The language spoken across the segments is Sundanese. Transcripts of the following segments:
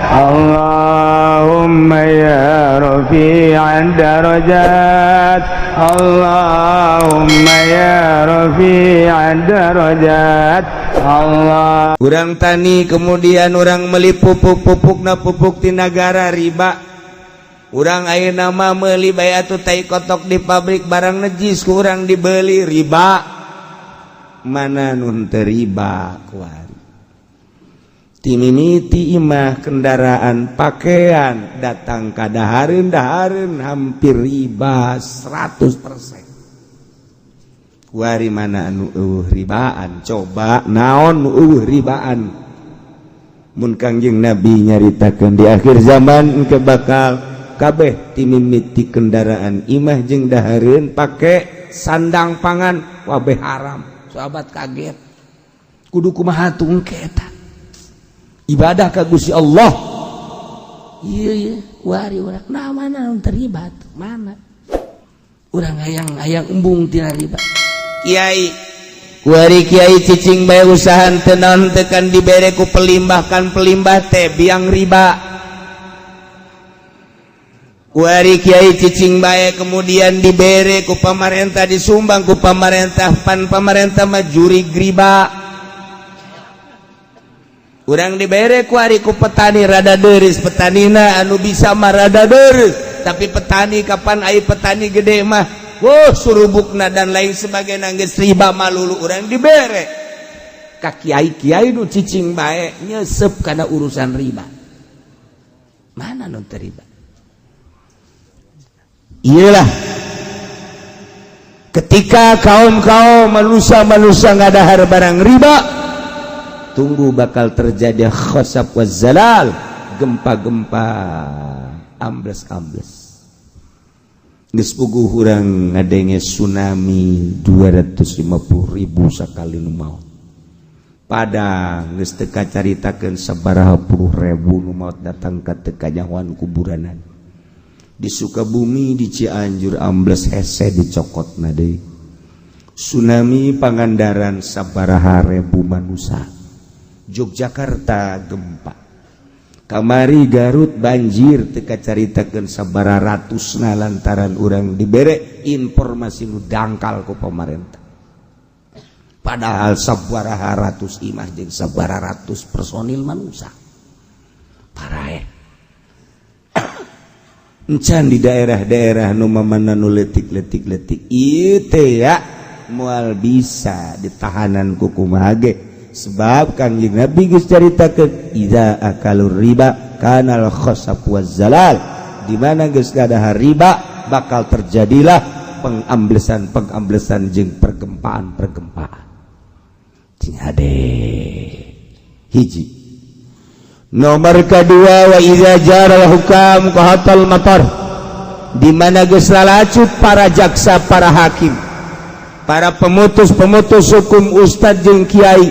اللهم يا رفيع الدرجات، اللهم يا رفيع الدرجات، الله. Urang tani, kemudian urang meli pupuk, pupuk na pupuk ti nagara, riba. Urang ayeuna mah meuli bae atuh tai kotok di pabrik, barang najis ku urang dibeli, riba. Mana nu teu riba kuari? Timimiti imah, kendaraan, pakaian, datang ka dahareun, dahareun hampir riba 100%. Kuari mana anu euweuh ribaan? Coba, naon nu euweuh ribaan? Mun Kangjeng Nabi nyaritakeun di akhir zaman engke bakal kabeh, timimiti kendaraan, imah jeung dahareun, pake sandang, pangan, kabeh haram. Sahabat kaget, kudu kumaha tuh engke eta ibadah ka Gusti Allah? Iya, kuari urang, nah, mana nu terlibat? Mana urang hayang hayang embung tina riba? Kiai kuari, kiai cicing bae, usaha teu naon teu, kan dibere ku pelimbah, kan pelimbah teh biang riba. Kuari kiai cicing bae, kemudian dibere ku pamarentah, disumbang ku pamarentah, pan pamarentah mah jurig riba. Urang dibere kuari ku petani, rada deris petanina, anu bisa mah rada deris, tapi petani kapan ai petani gede mah, wow, surubukna dan lain sebagainya geus riba malulu. Urang dibere ka kiai, kiai nu cicing bae nyesep kana urusan riba. Mana nu teu riba? Iyalah, ketika kaum-kaum manusia-manusia ngadahar barang riba, tunggu, bakal terjadi khosab wa zalal, gempa-gempa, ambles-ambles. Geus puguh urang ngadenge tsunami 250.000 sakali nu maot. Padang geus teu kacaritakeun sabaraha puluh ribu nu maot, datang ka teu kanyahoan kuburanan. Di Sukabumi, di Cianjur ambles, hese dicokotna deui. Tsunami Pangandaran sabaraha ribu manusia. Yogyakarta gempa kamari, Garut banjir teu kacaritakeun sabaraha ratusna, lantaran urang dibere informasi nu dangkal ku pemerintah. Padahal sabaraha ratus imah jeung sabaraha ratus personil manusia paraeh. Encan di daerah-daerah nu mamana nu letik-letik letik ieu teh ya moal bisa ditahanan ku kumaha ge, sebab Kangjeng Nabi geus caritakeun, idza akalur riba kanal khasab waz zalal. Di mana geus gadahar riba, bakal terjadilah pengamblesan pengamblesan jeung pergempaan pergempaan. Cing hade. Hiji. Nomor kedua, wa idza jara hukam qahatal matar. Di mana geus lalacut para jaksa, para hakim, para pemutus-pemutus hukum, ustad jeung kiai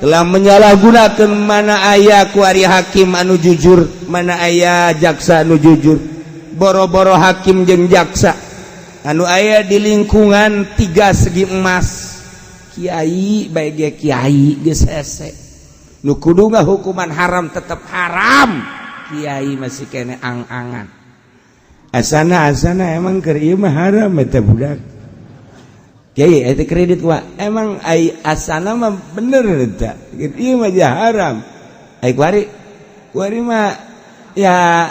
telah menyalahgunakan. Mana aya kuari hakim anu jujur? Mana aya jaksa anu jujur? Boro-boro hakim jeung jaksa anu aya di lingkungan tiga segi emas, kiai baik, kiai geus hese. Nu kudu hukuman haram tetap haram, kiai masih kene ang-angan, asana asana emang keur ieu mah haram eta budak. Kiai eta kredit wa emang ai asana mah bener eta ieu mah haram. Ai kuari kuari mah ya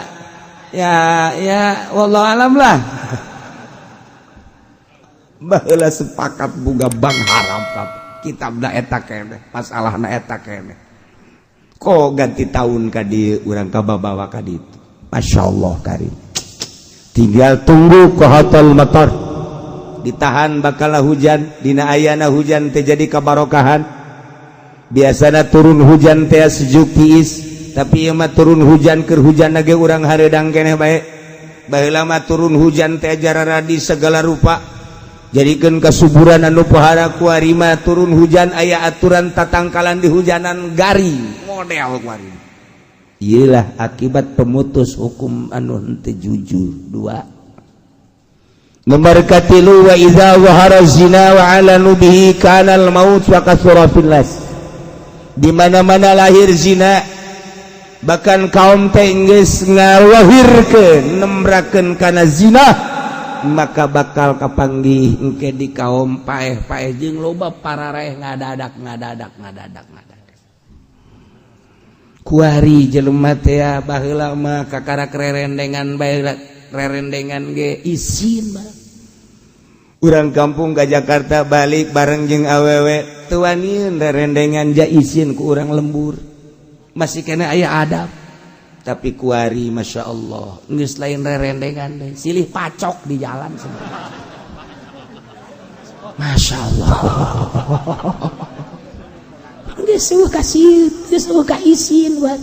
ya ya, wallahu alam lah. Baheula sepakat buga bank haram, kitab da eta keneh, masalahna eta keneh. Kok ganti tahun ka di urang kababawa ka ditu? Masya Allah karim. Tinggal tunggu qahatal matar, ditahan bakal hujan. Dina ayana hujan teh jadi kabarokahan. Biasana turun hujan teh sejuk tiis, tapi ieu mah turun hujan, keur hujan ge urang hareudang keneh bae. Baheula mah turun hujan teh jararadi segala rupa, jadikeun kasuburan anu pohara. Kuari mah turun hujan aya aturan tatangkalan di hujanan, garing model kuari. Iyalah akibat pemutus hukum anu henteu jujur. Dua. Nomor katilu, wa idza zahara zina wa alanu bihi kana al maut wa kathura fil nas. Di mana-mana lahir zina. Bahkan kaum teh geus ngalahirkeun, nembrakeun kana zina, maka bakal kapanggih engke di kaum paeh-paeh jeung loba pararaeh ngadadak ngadadak ngadadak ngadadak. Kuari jelema teh baheula mah kakarak rerendengan bae, rerendengan ge isin mah. Urang kampung ke Jakarta balik bareng jeung awewe teu wanian rerendengan, ja isin ku urang lembur, masih kena aya adab. Tapi kuari, Masya Allah, geus lain rerendengan deh, silih pacok di jalan semua. Masya Allah, geus eueuh kasih, geus eueuh ka isin buat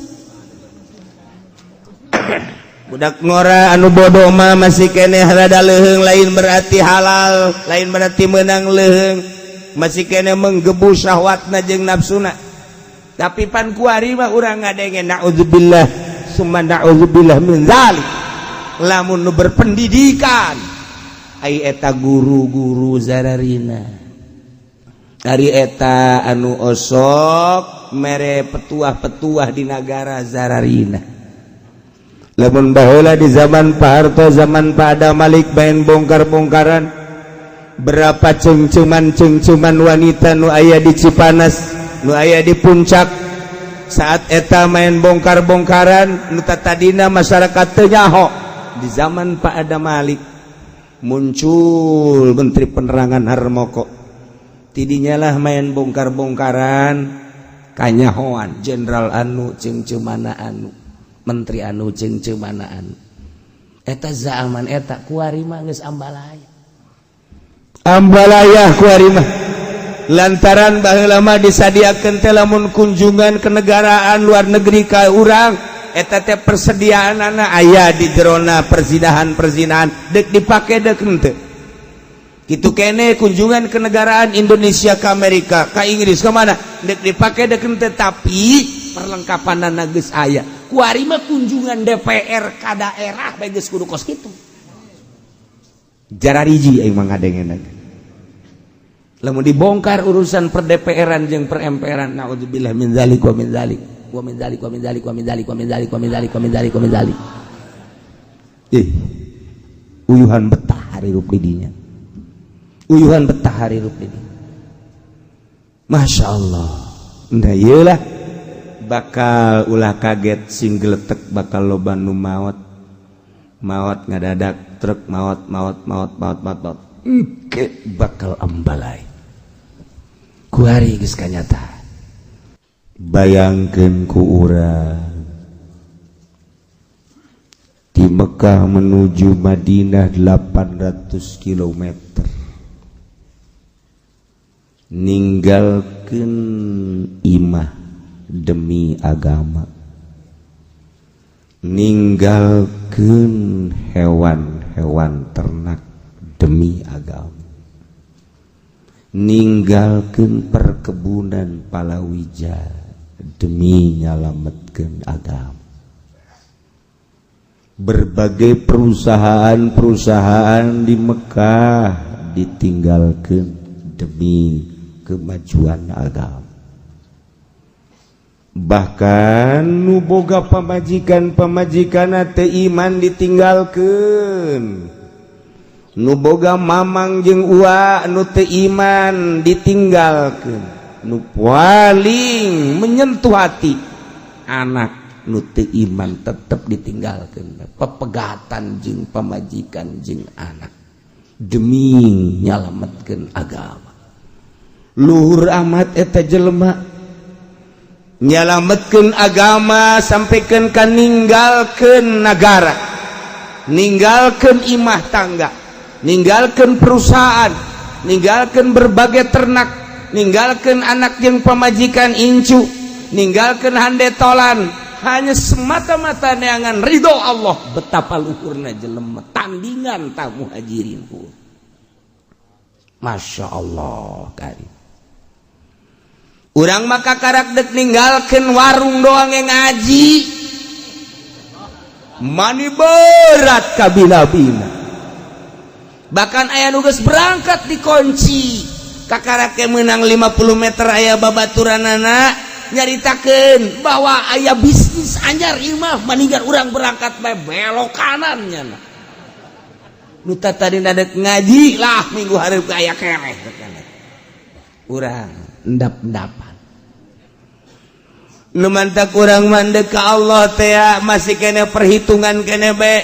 budak ngora. Anu bodoh mah masih keneh rada leuheung, lain berarti halal, lain berarti menang leuheung, masih keneh menggebu syahwatna jeung nafsuna. Tapi pan kuari mah urang ngadenge, naudzubillah summa naudzubillah min zalik, lamun nu berpendidikan, ai eta guru-guru zararina, ari eta anu osok mere petuah-petuah di nagara zararina. Lamun baheula di zaman Pak Harto, zaman Pak Adam Malik, main bongkar-bongkaran, berapa cengceman-cengceman wanita nu aya di Cipanas, nu aya di Puncak. Saat eta main bongkar-bongkaran, nu tadina masyarakat teu nyaho, di zaman Pak Adam Malik muncul Menteri Penerangan Harmoko, tidinya lah main bongkar-bongkaran kanyahoan jenderal anu cengcemana anu, menteri anu cengcemana anu. Eta zaman eta. Kuari mah geus ambalaya, ambalaya kuari mah, lantaran baheula mah disadiakeun teh lamun kunjungan kenegaraan luar negeri ka urang, eta teh persediaanana aya di jerona perzinahan-perzinahan, dek dipake dek henteu. Kitu kene kunjungan kenegaraan Indonesia ke Amerika, ke Inggris, ke mana, dek dipake dek henteu, tapi perlengkapan geus aya. Kuari mah kunjungan DPR ka daerah bae geus kudu kos kitu. Jarariji aing mah ngadengena lamun dibongkar urusan per DPR-an jeung per MPR-an. Naudzubillah min zalik wa min zalik wa min zalik wa min zalik wa min zalik wa min zalik wa min zalik wa min zalik wa min zalik. Ih, uyuhan betah hirup di dinya, uyuhan betah hirup di dinya. Masya Allah. Nah, iyalah, bakal ulah kaget, sing geletek, bakal loba nu maot maot ngadadak, truk maot maot maot maot maot maot. Engke bakal ambalai kuari geus kanyata. Bayangkeun ku urang, di Mekah menuju Madinah 800 km, ninggalkeun imah demi agama, ninggalkeun hewan-hewan ternak demi agama, ninggalkeun perkebunan palawija demi nyalametkeun agama, berbagai perusahaan-perusahaan di Mekah ditinggalkan demi kemajuan agama. Bahkan nu boga pamajikan, pamajikan teu iman ditinggalkan, nu boga mamang jeung ua nu teu iman ditinggalkan, nu paling menyentuh hati, anak nu teu iman tetep ditinggalkan, pepegatan jeung pamajikan jeung anak demi nyalametkeun agama. Luhur amat eta jelema nyalametkeun agama, sampaikan ka ninggalkeun nagara, ninggalkeun imah tangga, ninggalkeun perusahaan, ninggalkeun berbagai ternak, ninggalkeun anak jeung pamajikan incu, ninggalkeun handetolan, hanya semata-mata neangan ridho Allah. Betapa luhurna jelema, tandingan tamu hajirin. Masya Allah kari. Urang maka karak dek ninggalkeun warung doang yang ngaji mani berat kabina-bina. Bahkan aya nu geus berangkat dikunci, kakarake menang 50 meter aya babaturanana. Nyaritakeun bahwa aya bisnis anyar ieu mah, mendingan urang berangkat bae, belok kanan nya. Nu tadi nadek ngaji lah, minggu hareup aya keneh. Urang endap-endapan. Nu mantak urang mandek ka Allah teh masih kene perhitungan kene be.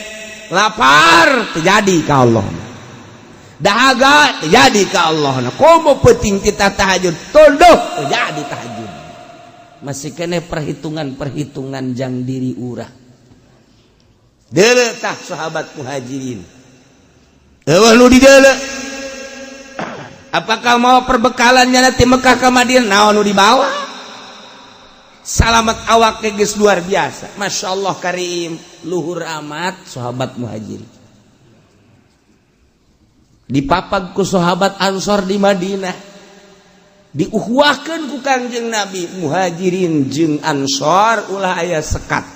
Lapar terjadi ka Allah, dahaga terjadi ka Allah. Nah, komo penting kita tahajud, tunduk terjadi tahajud, masih kene perhitungan-perhitungan jang diri urang. Deuleu tah sahabat Muhajirin. Eueuh nu dideuleu. Apakah mau perbekalannya nanti Mekah ke Madinah, naon nu dibawa? Salamat awak geus luar biasa. Masya Allah karim, luhur amat sahabat Muhajirin. Dipapag ku sahabat Ansor di Madinah, diuhwahkeun ku Kangjeng Nabi, Muhajirin jeung Ansor ulah aya sekat.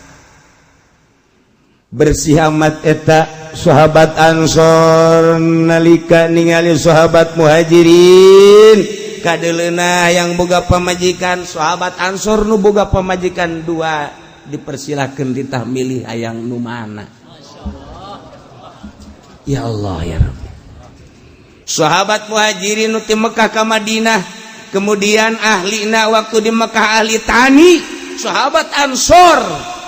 Bersih amat eta sahabat Ansor nalika ningali sahabat Muhajirin kadeleuna yang boga pamajikan. Sahabat Ansor nu boga pamajikan dua dipersilakan ditah milih hayang nu mana. Ya Allah, ya Rabbi. Sahabat Muhajirin nu ti Mekah ka Madinah, kemudian ahlina waktu di Mekah ahli tani, sahabat Ansor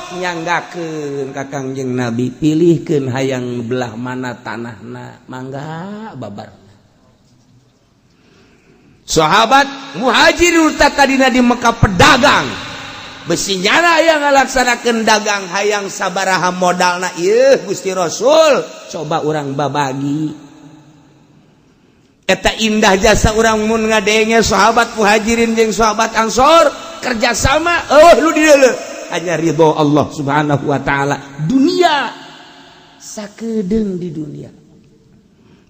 nyanggakeun ka Kangjeng Nabi, pilihkeun hayang belah mana tanahna, mangga babar. Sahabat Muhajirin tadina di Mekah pedagang besi nyana yang ngalaksanakeun dagang, hayang sabaraha modalna ieu Gusti Rasul, coba urang babagi. Eta indah jasa urang mun ngadenge sahabat Muhajirin jeung sahabat Ansor kerjasama. Oh, lu di hanya ridho Allah Subhanahu wa taala, dunia sakedeung di dunia,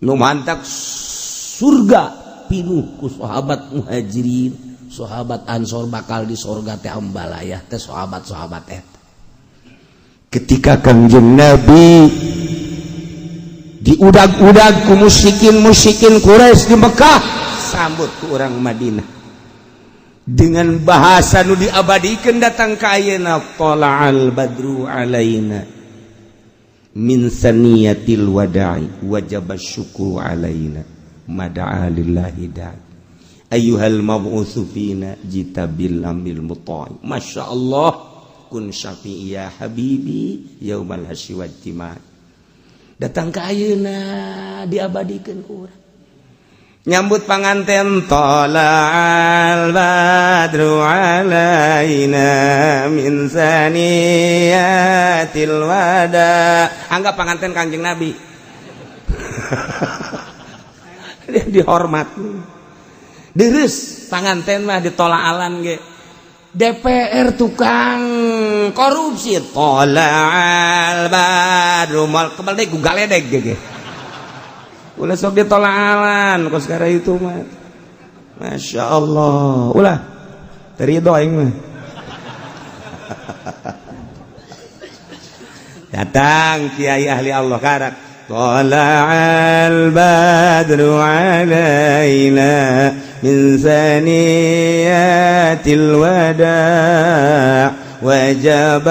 nu mantak surga pinuh ku sahabat Muhajirin, sahabat Ansor, bakal di sorga teh ambalaya teh sahabat-sahabat eta. Ketika Kangjeng Nabi diudag-udag ku musyrikin-musyrikin Quraisy di Mekah, sambut ku orang Madinah dengan bahasa nu diabadikan datang ka ayeuna, tala'al badru alaina min saniyatil wada'i, wajib syukru alaina mada'a lillahi da'i, ayyuhal mab'utsu fina jita bil amil muta'i, Masya Allah, kun syafi'i ya habibi yaumal hasyi wajtima. Datang ka ayeuna diabadikeun ku urang nyambut panganten, tala'al badru alaina min saniyatil wada. Anggap panganten Kangjeng Nabi, dia dihormat deres panganten mah ditolak ge. DPR tukang korupsi, tola'al badru, mal kebal deh ku galedeg ge. Ulah sok ditolaalan kos sekarang itu mah. Masya Allah, ulah terido aing mah. Datang kiai ahli Allah karak, tala'al badru alaina min saniyatil wada', wajib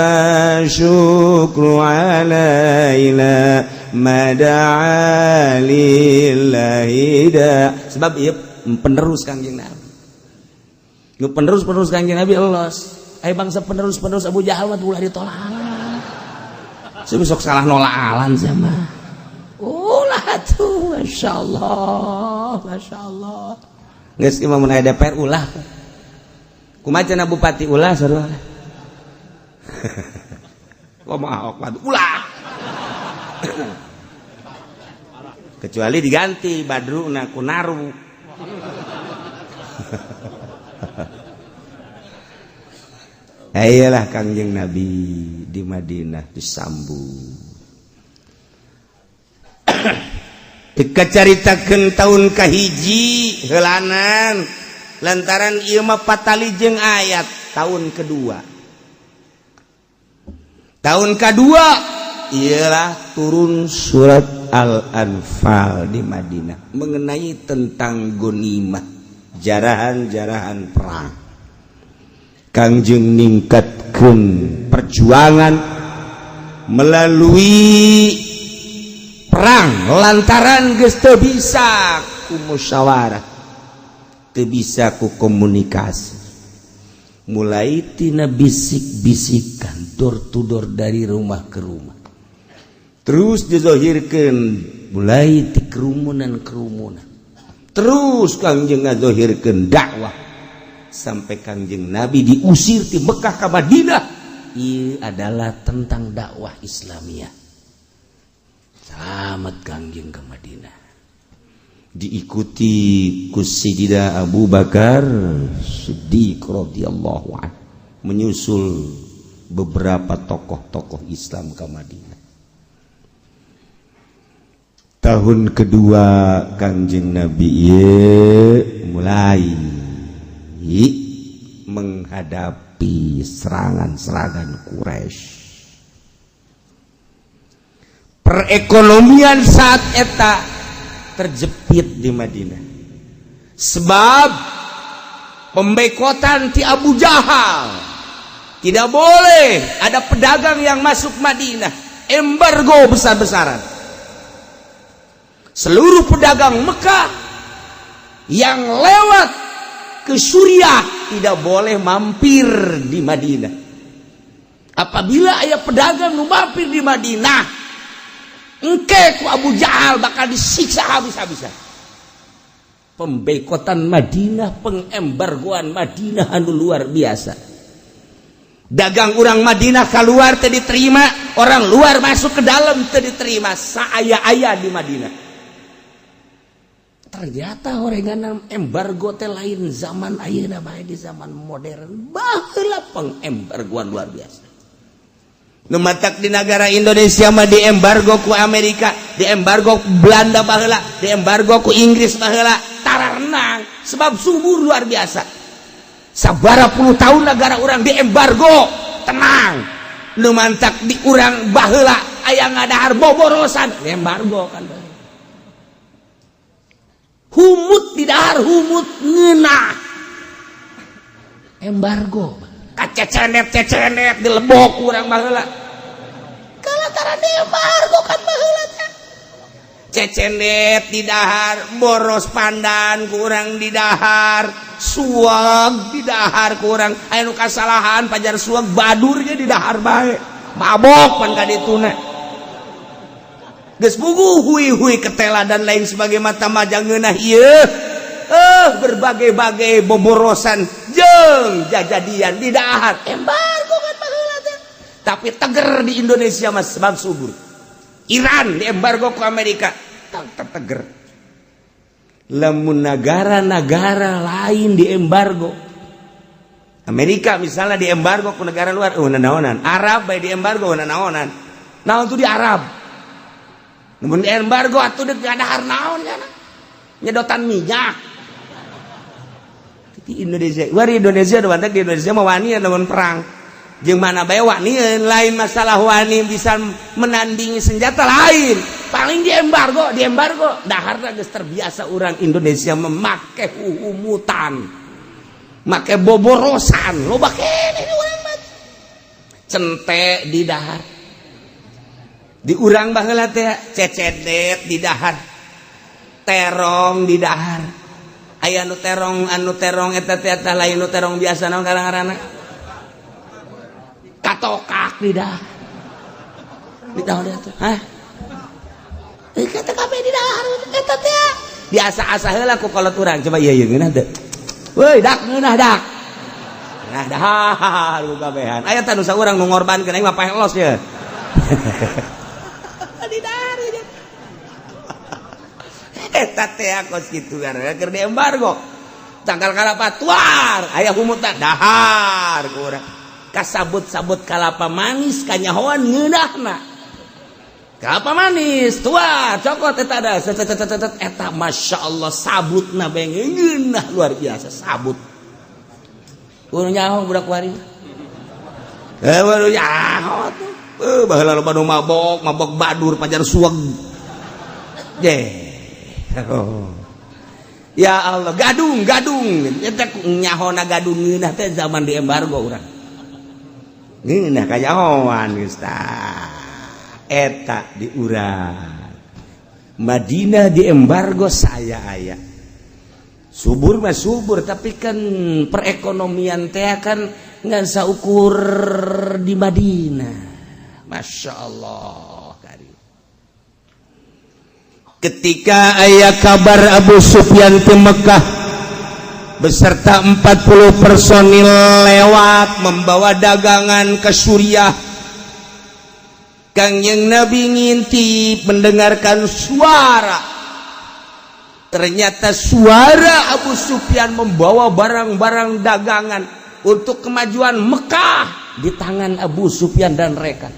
syukru alaina mada'a lillahi da. Sebab ieu penerus Kangjeng Nabi, nu penerus-penerus Kangjeng Nabi elos. Aya bangsa penerus-penerus Abu Jahal mah ulah ditolak. Sok salah nolak sama ulah tuh. Masya Allah, Masya Allah. Geus imam mun aya DPR ulah, kumaha cenah bupati, ulah sarua. Kumaha Ahok, ulah, kecuali diganti Badru na ku Naru. Ayolah Kangjeng Nabi di Madinah disambut. Teka caritakeun tahun kahiji heulanan lantaran ieu mah patali jeung ayat tahun kedua. Tahun kedua ialah turun surat Al-Anfal di Madinah mengenai tentang gonimah, jarahan-jarahan perang. Kangjeng ningkatkeun perjuangan melalui perang lantaran geus teu bisa ku musyawarah, teu bisa ku komunikasi. Mulai tina bisik-bisikan, door to door, dari rumah ke rumah, terus dizohirkeun mulai ti kerumunan-kerumunan, terus Kangjeng ngazohirkeun dakwah sampai Kangjeng Nabi diusir di Mekah ke Madinah. Ini adalah tentang dakwah Islamiyah. Selamat Kangjeng ke Madinah, diikuti ku Sayyidina Abu Bakar Siddiq radhiyallahu anhu, menyusul beberapa tokoh-tokoh Islam ke Madinah. Tahun kedua Kangjeng Nabi ye mulai menghadapi serangan-serangan Quraisy. Perekonomian saat eta terjepit di Madinah sebab pemboikotan ti Abu Jahal. Tidak boleh ada pedagang yang masuk Madinah, embargo besar-besaran. Seluruh pedagang Mekah yang lewat ke Suriah tidak boleh mampir di Madinah. Apabila aya pedagang nu mampir di Madinah, engke ku Abu Jahal bakal disiksa habis-habisan. Pemboikotan Madinah, pengembargoan Madinah anu luar biasa. Dagang orang Madinah keluar teu diterima, orang luar masuk ke dalam teu diterima, saaya-aya di Madinah. Ternyata orengan embargo teh lain zaman ayeuna bae, di zaman modern baheula pengembargoan luar biasa. Nu matak di negara Indonesia mah di embargo ku Amerika, di embargo ku Belanda baheula, di embargo ku Inggris baheula, tara renang sebab subur luar biasa. Sabara puluh tahun negara orang di embargo tenang. Nu mantak di urang baheula aya ngadahar boborosan, embargo kan. Humut di dahar, humut ngeunah, embargo. Kacecenet cecenet dilebok urang baheula kalataran di embargo kan baheula teh. Cecenet di dahar, boros pandan kurang di dahar, suag di dahar kurang. Aya nu kasalahan pajar suag badurnya di dahar bae, mabok pan kadituna. Geus puguh hui-hui ketela dan lain sebagai mata majang ngeunah ieu. Berbagai-bagai boborosan jeung jajadian di dahar, embargo kan baheula teh. Tapi teger di Indonesia mas sebab subur. Iran di embargo ku Amerika tetap teger. Lamun negara-negara lain di embargo Amerika, misalnya di embargo ku negara luar, oh naonan. Arab bae di embargo naonan. Naon tuh di Arab? Namun di embargo atuh deuk ngadahar naon ya? Nyedotan minyak. Di Indonesia, war Indonesia udah di Indonesia mah wani lawan perang. Jeung mana bae wani, lain masalah wani bisa menandingi senjata lain. Paling di embargo, di embargo. Daharna geus terbiasa orang Indonesia memakai humutan. Make boborosan, loba keneh urang mah. Cente di dahar. Di urang baheula teh cecedet di dahar. Terong di dahar. Aya nu terong, anu terong eta teh eta lain nu terong biasa, naon ngaranna? Katokak di dahar. Di dahar teh. Hah? Eh, kata kabeh di dahar eta teh. Biasa-asa heula ku kolot urang. Coba ieu ieu ngeunah teu? Woi, dak ngeunah dak. Nah, dahar ku kabehan. Aya tah nu saurang nu ngorbankeun, aing mah paeh los ye. Di dahar ieu. Eta teh kos kitu keur di embargo. Tangkal kalapa tuar, aya humutan dahar ku urang. Kasabut-sabut kalapa manis kanyahoan ngeunahna. Kelapa manis tuar, cokot eta da set set set set, eta masya Allah sabutna bae ngeunah luar biasa sabut. Kudu nyaho budak wari. Eh, baru nyaho tuh. Eh, baheula loba nu mabok, mabok badur pajar suweg. Je. Oh. Ya Allah, gadung gadung eta nyahona gadung ngeunah teh zaman di embargo urang. Ngeunah kanyahoan geus tah. Eta di urang. Madinah di embargo saya aya. Subur mah subur, tapi kan perekonomian teh kan ngan saukur di Madinah. Masya Allah. Ketika aya kabar Abu Sufyan ke Mekah beserta 40 personil lewat membawa dagangan ke Suriah, Kangjeng Nabi ngintip mendengarkan suara. Ternyata suara Abu Sufyan membawa barang-barang dagangan untuk kemajuan Mekah di tangan Abu Sufyan dan rekan.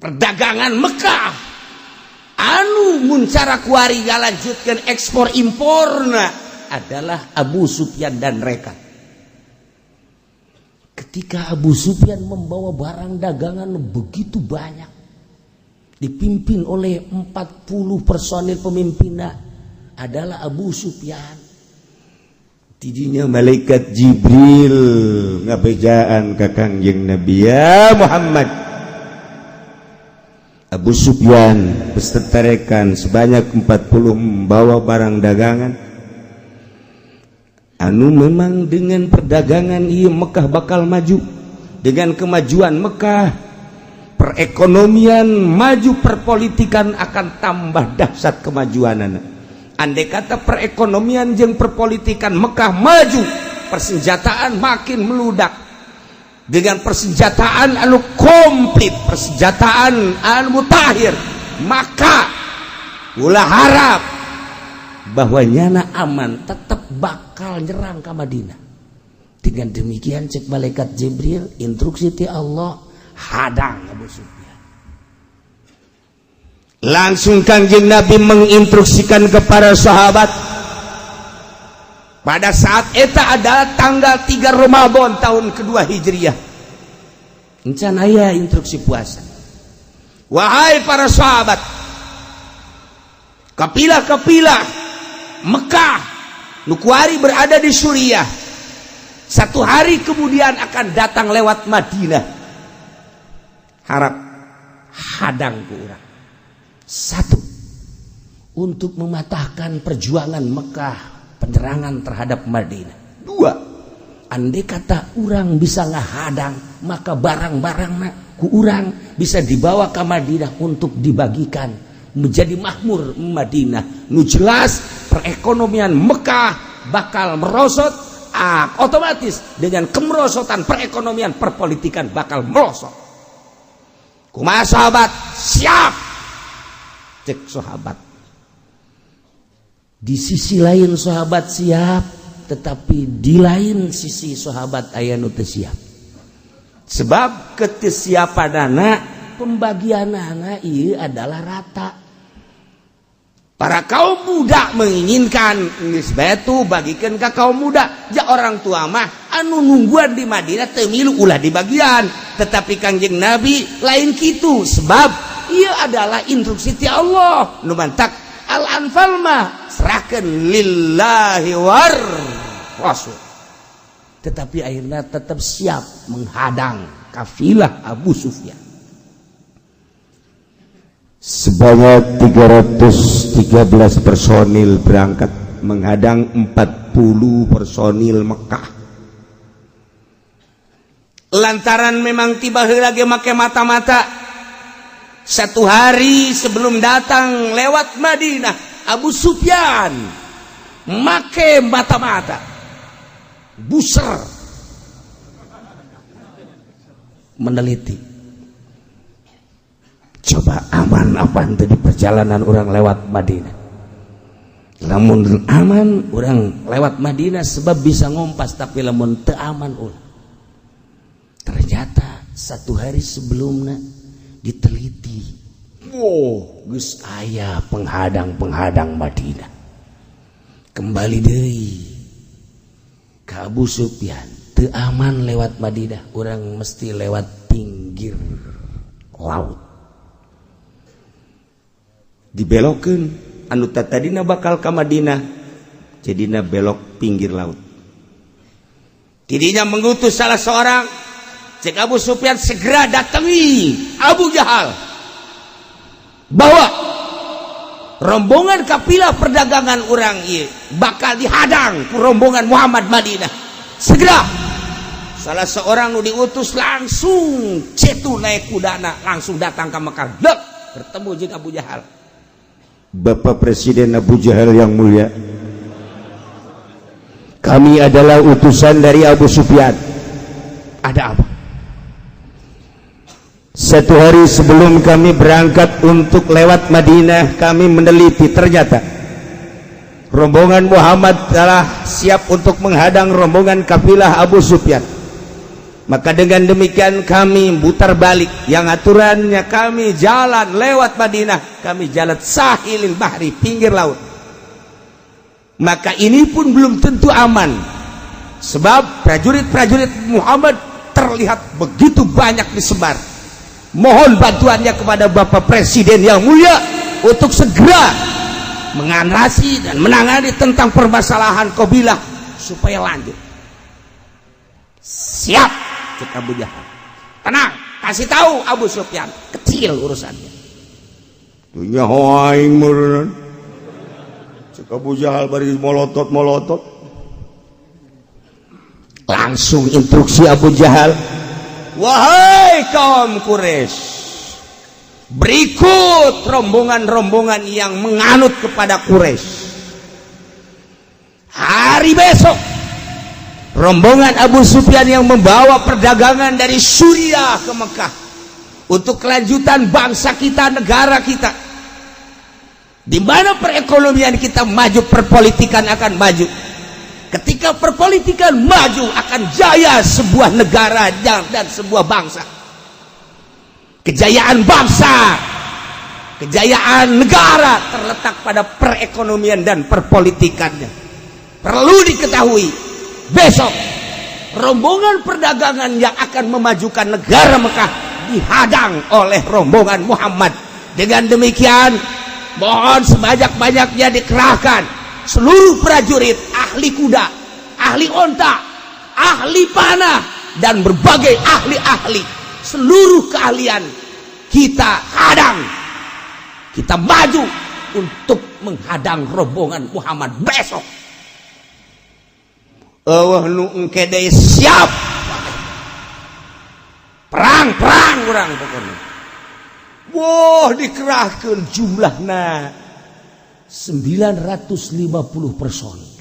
Perdagangan Mekah anu muncara kuari ngalanjutkan ekspor imporna adalah Abu Sufyan dan rekan. Ketika Abu Sufyan membawa barang dagangan begitu banyak, dipimpin oleh 40 personil, pemimpinnya adalah Abu Sufyan. Tidinya malaikat Jibril ngabejaan ka Kangjeng Nabi, "Ya Muhammad, Abu Sufyan beserta rekan sebanyak 40 membawa barang dagangan anu memang dengan perdagangan iya Mekah bakal maju. Dengan kemajuan Mekah, perekonomian maju, perpolitikan akan tambah dahsyat kemajuan. Andai kata perekonomian jeung perpolitikan Mekah maju, persenjataan makin meludak. Dengan persenjataan anu komplit, persenjataan anu mutakhir, maka ulah harap bahwa nyana aman, tetap bakal nyerang ke Madinah." Dengan demikian, cek malaikat Jibril, instruksi ti Allah, hadang Abu Sufyan. Langsung Kangjeng Nabi menginstruksikan kepada sahabat. Pada saat eta adalah tanggal 3 Ramadan tahun kedua Hijriah, encan aya instruksi puasa. "Wahai para sahabat, kafilah-kafilah Mekah nu kuari berada di Suriah, satu hari kemudian akan datang lewat Madinah. Harap hadang ku urang. Satu, untuk mematahkan perjuangan Mekah, penyerangan terhadap Madinah. Dua, andai kata urang bisa ngahadang, maka barang-barang ku urang bisa dibawa ke Madinah untuk dibagikan menjadi makmur Madinah. Nu jelas perekonomian Mekah bakal merosot, ah, otomatis dengan kemerosotan perekonomian, perpolitikan bakal merosot. Kumaha, sahabat, siap?" Cek sahabat. Di sisi lain sahabat siap, tetapi di lain sisi sahabat aya nu teu siap, sebab ketesiapan pembagian anak iya adalah rata. Para kaum muda menginginkan geus bae bagikan ke kaum muda, ja orang tua mah anu nungguan di Madinah teu milu, ulah di bagian. Tetapi Kangjeng Nabi lain kitu, sebab ia adalah instruksi ti Allah. Nu mantak Al-Anfal mah serahkan lillahi war rasul. Tetapi akhirnya tetap siap menghadang kafilah Abu Sufyan. Sebanyak 313 personil berangkat menghadang 40 personil Mekah, lantaran memang tiba lagi make mata-mata. Satu hari sebelum datang lewat Madinah, Abu Sufyan make mata-mata buser meneliti, coba aman apa di perjalanan urang lewat Madinah. Lamun aman, urang lewat Madinah sebab bisa ngompas, tapi lamun teu aman, ulah. Ternyata satu hari sebelumnya diteliti, wow, geus aya penghadang-penghadang Madinah. Kembali deui ke Abu Sufyan, teu aman lewat Madinah, urang mesti lewat pinggir laut. Dibelokkan. Anu tadina bakal ka Madinah jadina belok pinggir laut. Tidinya mengutus salah seorang. Cek Abu Sufyan, "Segera datangi Abu Jahal, bahwa rombongan kafilah perdagangan urang ieu bakal dihadang ku rombongan Muhammad Madinah." Segera salah seorang nu diutus langsung cetu naik kudana, langsung datang ke Mekah. Dek, bertemu jeung Abu Jahal. "Bapak Presiden Abu Jahal yang mulia, kami adalah utusan dari Abu Sufyan." "Ada apa?" "Satu hari sebelum kami berangkat untuk lewat Madinah, kami meneliti, ternyata rombongan Muhammad telah siap untuk menghadang rombongan kafilah Abu Sufyan. Maka dengan demikian kami putar balik. Yang aturannya kami jalan lewat Madinah, kami jalan sahilil bahri, pinggir laut. Maka ini pun belum tentu aman, sebab prajurit-prajurit Muhammad terlihat begitu banyak disebar. Mohon bantuannya kepada Bapak Presiden yang mulia untuk segera mengatasi dan menangani tentang permasalahan kafilah supaya lanjut." "Siap," cek Abu Jahal. "Tenang, kasih tahu Abu Sufyan, kecil urusannya." "Dunya aing meureun," cek Abu Jahal bari molotot-molotot. Langsung instruksi Abu Jahal, "Wahai kaum Quraisy, berikut rombongan-rombongan yang menganut kepada Quraisy. Hari besok rombongan Abu Sufyan yang membawa perdagangan dari Suriah ke Mekah untuk kelanjutan bangsa kita, negara kita, di mana perekonomian kita maju, perpolitikan akan maju. Ketika perpolitikan maju, akan jaya sebuah negara dan sebuah bangsa. Kejayaan bangsa, kejayaan negara terletak pada perekonomian dan perpolitikannya. Perlu diketahui, besok rombongan perdagangan yang akan memajukan negara Mekah dihadang oleh rombongan Muhammad. Dengan demikian, mohon sebanyak-banyaknya dikerahkan seluruh prajurit ahli kuda, ahli onta, ahli panah, dan berbagai ahli-ahli, seluruh keahlian kita hadang. Kita maju untuk menghadang rombongan Muhammad besok." Euweuh nu engke deui, siap perang, perang urang pokoknya. Wah, dikerahkan jumlahna 950 personil,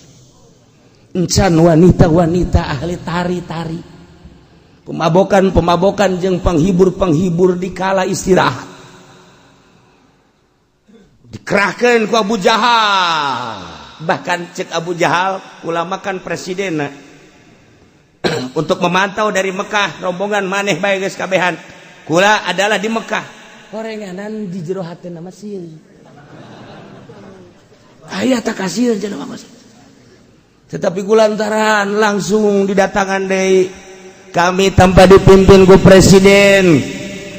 encan wanita-wanita ahli tari-tari, pemabokan-pemabokan jeung penghibur-penghibur di kala istirahat. Dikerahkan ku Abu Jahal. Bahkan cek Abu Jahal, ulama kan presiden untuk memantau dari Mekah rombongan maneh bae geus kabehan, kula adalah di Mekah. Horenganan di jero hatena mah sieun, aya tak kasieun cenah mah, tetapi kulantaran langsung didatangan deui, kami tanpa dipimpin ku presiden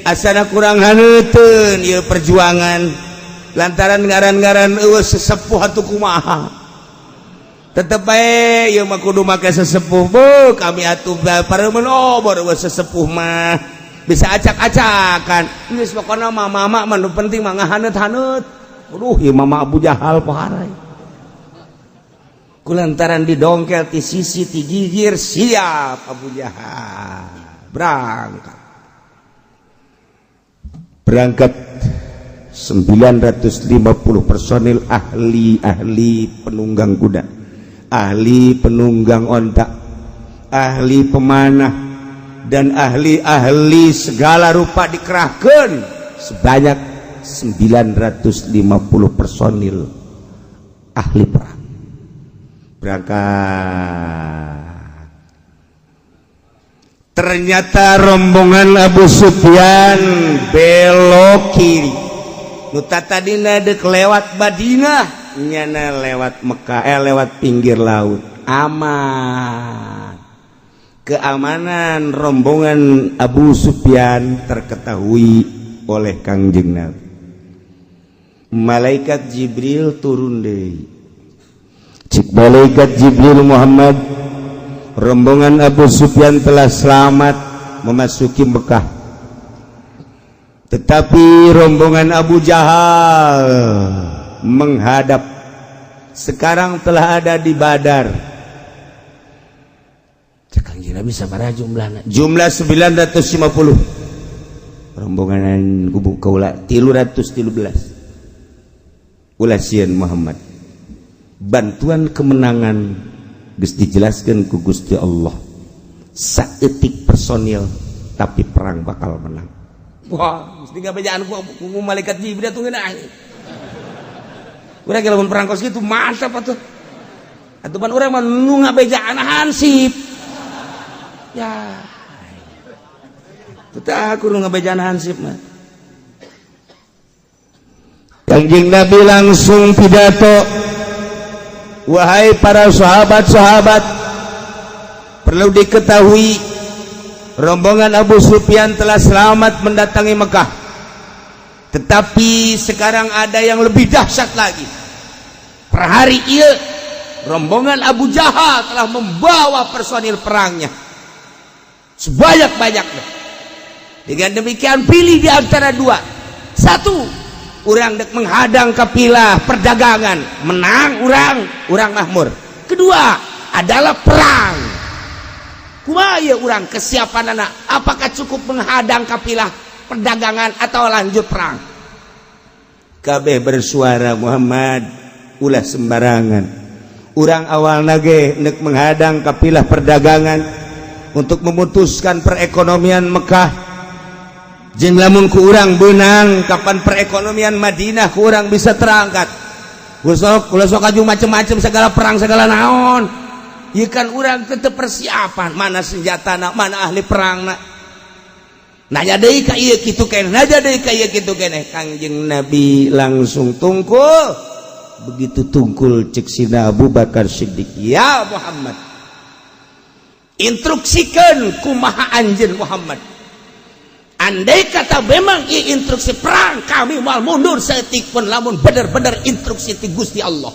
asana kurang haneuteun ieu perjuangan, lantaran ngaran-ngaran euweuh sesepuh atuh kumaha, tetep bae ieu mah kudu make sesepuh. Bu, kami atuh pareumeun obor, euweuh sesepuh mah bisa acak-acakan. Geus, pokona mah mama mah nu penting mah ngahaneut-haneut. Aduh, ieu mama Abu Jahal poharai. Kulantaran didongkel ti sisi ti gigir, siap Abu Jahal berangkat. Berangkat 950 personil, ahli-ahli penunggang kuda, ahli penunggang onta, ahli pemanah, dan ahli-ahli segala rupa dikerahkan sebanyak 950 personil ahli perang. Berangkat, ternyata rombongan Abu Sufyan belok kiri. Nu tadina dek lewat Madinah, nyana lewat Mekah, eh, lewat pinggir laut. Aman. Keamanan rombongan Abu Sufyan terketahui oleh Kangjeng Nabi. Malaikat Jibril turun deui. Cik malaikat Jibril, "Muhammad, rombongan Abu Sufyan telah selamat memasuki Mekah, tetapi rombongan Abu Jahal menghadap, sekarang telah ada di Badar." Cek Kanjeng Nabi, "Sabaraha jumlahna?" Jumlah 950, rombongan kubu kaula 313. "Ulah sieun, Muhammad, bantuan kemenangan geus dijelaskan ku Gusti Allah. Saeutik personil, tapi perang bakal menang." Wah, mesti ngabejaan ku malaikat Jibril tuh ngeunah. Urang lamun perang kos kitu mantap atuh. Atuh pan urang mah nu ngabejaan hansip. Ya. Teu aku nu ngabejaan hansip mah. Kanjeng Nabi langsung pidato, "Wahai para sahabat-sahabat, perlu diketahui rombongan Abu Sufyan telah selamat mendatangi Mekah, tetapi sekarang ada yang lebih dahsyat lagi. Per hari ieu rombongan Abu Jahal telah membawa personil perangnya sebanyak-banyaknya. Dengan demikian, pilih di antara dua. Satu, urang dek menghadang kapilah perdagangan, menang urang, urang makmur. Kedua adalah perang. Kumaha urang kesiapan anak? Apakah cukup menghadang kapilah perdagangan atau lanjut perang?" Kabeh bersuara, "Muhammad, ulah sembarangan. Urang awalna ge nek menghadang kapilah perdagangan untuk memutuskan perekonomian Mekah. Jeung lamun ku urang beunang, kapan perekonomian Madinah ku urang bisa terangkat? Ulah sok, ulah sok aju macem-macem segala perang segala naon. Ieu kan urang tetep persiapan, mana senjata, mana ahli perang." Nanya deui ka ieu kitu keneh, nanya deui ka ieu kitu keneh. Kangjeng Nabi langsung tungkul. Begitu tungkul, cek Sina Abu Bakar Siddiq, "Ya Muhammad, Instruksikan kumaha anjeun, Muhammad. Andai kata memang ieu instruksi perang, kami mau mundur saeutik pun lamun bener-bener instruksi ti Gusti Allah.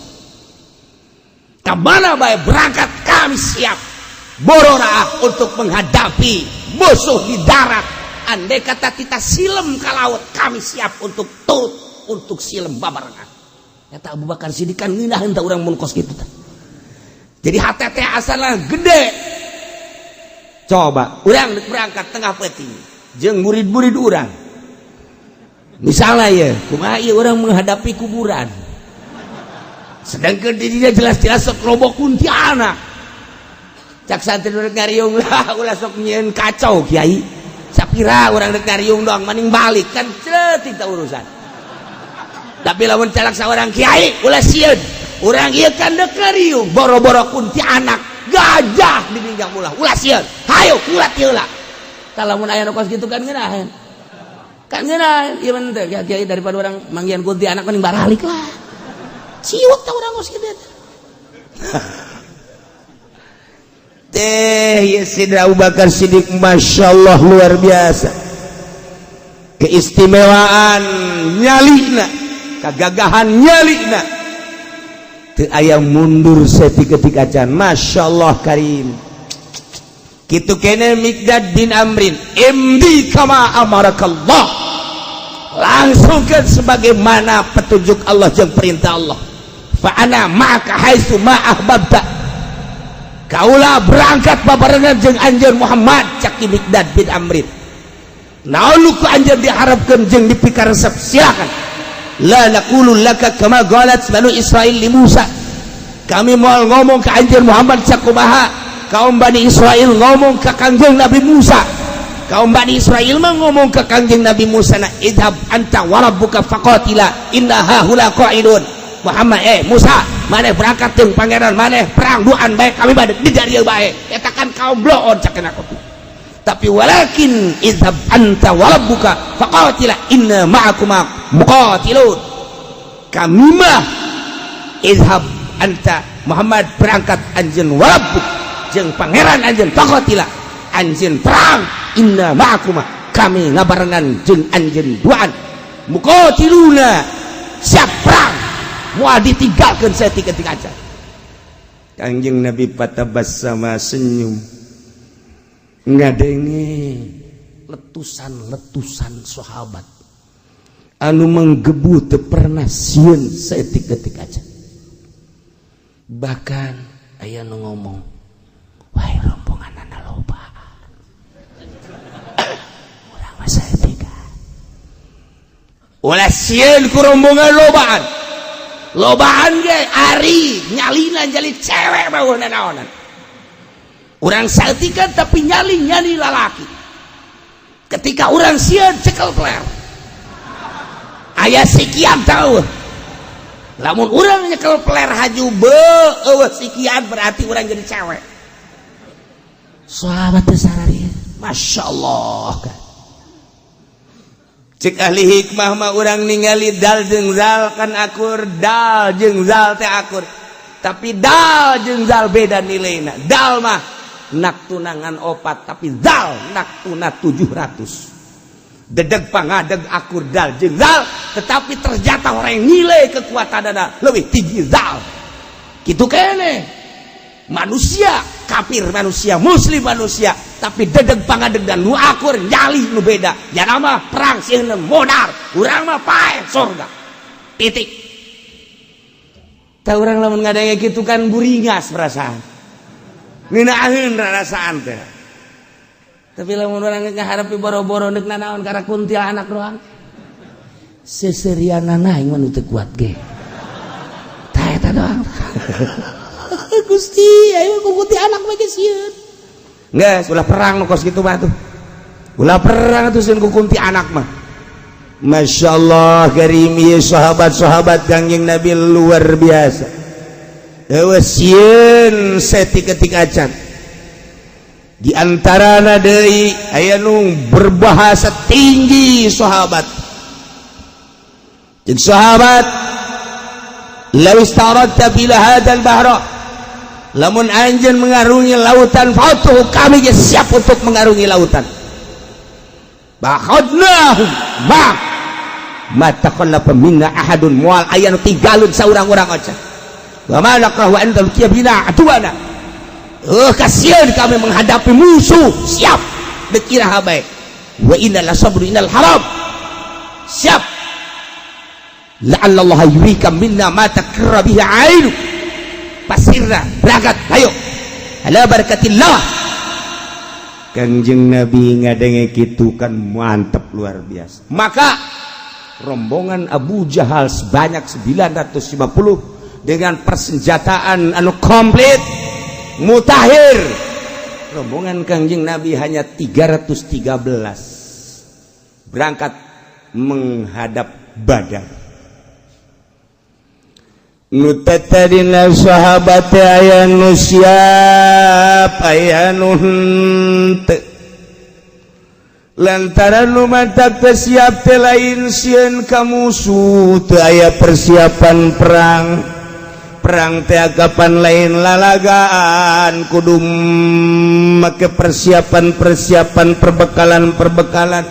Kemana bae berangkat, kami siap bororaah untuk menghadapi musuh di darat. Andai kata kita silem ke laut, kami siap untuk turut untuk silem babarengan." Eta Abu Bakar Siddiq kan ngeunah teh urang mun kos kitu teh. Jadi HTT asalna gede. Coba urang berangkat tengah peuting jeung murid-murid urang misalnya, ya kumaha ieu urang menghadapi kuburan, sedangkan dirinya jelas-jelas sok loba kuntianak? Cak santri rek ngariung lah, "Ulah sok nyieun kacau, Kiai. Sapira urang rek ngariung doang maning balik kan ceutik tah urusan." Tapi lamun calak saurang, "Kiai, ulah sieun, urang ieu kan dek ngariung, boro-boro kuntianak, gajah dibinjang ulah, ulah sieun, hayo kulat ieu lah." Lamun aya nu kos kitu kan ngeunaheun, kan ngeunaheun ieu mah teh, "Kiai, daripada urang manggihan kuntianak mending baralik lah." Ciut tah urang kos kitu teh. Ya, Sidra Abu Bakar Siddiq, Masya Allah, luar biasa keistimewaan nyalina, kegagahan nyalina. Teu aya mundur saketik acan. Masya Allah karim. Kitu kene Miqdad bin Amrin, "Imdi kama amarakallah, langsungkan sebagaimana petunjuk Allah jeung perintah Allah. Fa ana ma'aka haitsu ma ahbabta, kaula berangkat babarengan jeung anjeun, Muhammad." Cak Miqdad bin Amrin, "Naon nu ku anjeun diharapkeun jeung dipikaresep, silakan. La naqulu laka kama qalat Banu Israil li Musa, kami mau ngomong ke anjeun, Muhammad, sakumaha kaum Bani Israel ngomong ke Kangjeng Nabi Musa. Kaum Bani Israel mah ngomong ke Kangjeng Nabi Musa na, 'Idhab anta wa rabbuka faqatila inna hahuna qa'idun.' Muhammad, eh Musa, maneh berangkat jeung pangeran maneh perang duaan bae, kami bade di dieu bae.' Eta kan kaum bloon cak aku. Tapi walakin idhab anta wa rabbuka faqatila inna ma'akuma muqatilun. Kami mah idhab anta, Muhammad, berangkat anjeun, wa rabbuk, jeung pangeran anjeun, faqatila, anjeun perang, inna ma'akuma, kami ngabarengan jeung anjeun duaan, muqatiluna." Siap perang, moal ditinggalkeun saeutik-eutik aja. Kangjeng Nabi fatabassama, senyum, ngadenge Letusan-letusan sahabat anu menggebu, teu pernah sieun saeutik-eutik aja. Bahkan aya nu ngomong, "Wah, rombongan anak loba, urang mah saeutik." Ulah sieun ku rombongan lobaan lobaan ge, ari nyalina nyali cewek mah naonan. Urang saeutikan, tapi nyali nyali lalaki. Ketika urang sieun, cekel peler, aya sikian tahu. Lamun urang nyekel peler haju be eueuh sikian, berarti urang jadi cewek. Sahabat teh sararia, Masya Allah kan. Cek ahli hikmah mah, urang ningali dal jeung zal kan akur, dal jeung zal teh akur, tapi dal jeung zal beda nilaina. Dal mah nak tunangan opat, tapi zal nak tuna 700. Dedeg pangadeg akur dal jeung zal, tetapi ternyata orang yang nilai kekuatan dana lebih tinggi zal. Gitu kene manusia kafir manusia, muslim manusia, tapi dedeg pangadeg dan nu akur nyali nu beda ya. Nama perang sieun modar, urang mah paeh surga, titik. Tah, urang lamun ngadenge kitu kan buringas perasaan, ngeunaheun rarasaan teh. Tapi lamun urang ngaharepi boro-boro deuk nanaon, karena kuntilanak doang, seserianana aing mah nu teu kuat ge. Tah, eta doang. Gusti, ayo ku kuntilanak mah ge sieun. Geus, ulah perang nu kos kitu mah tuh. Ulah perang tuh sieun ku kuntilanak mah. Masya Allah karim, ieu sahabat-sahabat Kangjeng Nabi luar biasa. Eueuh sieun saeutik-eutik acan. Di antarana deui aya nu berbahasa tinggi sahabat. Jeung sahabat, "Law istaradta bila hadzal bahra," lamun anjeun mengarungi lautan fatuh, kami ge siap untuk mengarungi lautan. Bakhadnahum ma ma takhallafa minna ahadun, moal aya nu tinggalun saurang-urang aja. Wa ma nakrahu an talqiya bina aduana, kasieun kami menghadapi musuh, siap deuk iraha bae. Wa inna la sabru innal haram, siap. La'alla Allah yurika minna ma takarra bihi ainu, pasirna berangkat, ayo ala barakatillah. Kangjeng Nabi ngadenge kitu kan mantep luar biasa. Maka rombongan Abu Jahal sebanyak 950 dengan persenjataan anu komplit mutakhir, rombongan Kangjeng Nabi hanya 313, berangkat menghadap Badar. Nu tadina sahabat aya nu siap, aya nu henteu, lantaran nu mantak teu siap teh lain sieun ka musuh, teu aya persiapan perang. Perang teh kapan lain lalagaan, kudu make persiapan-persiapan, perbekalan-perbekalan,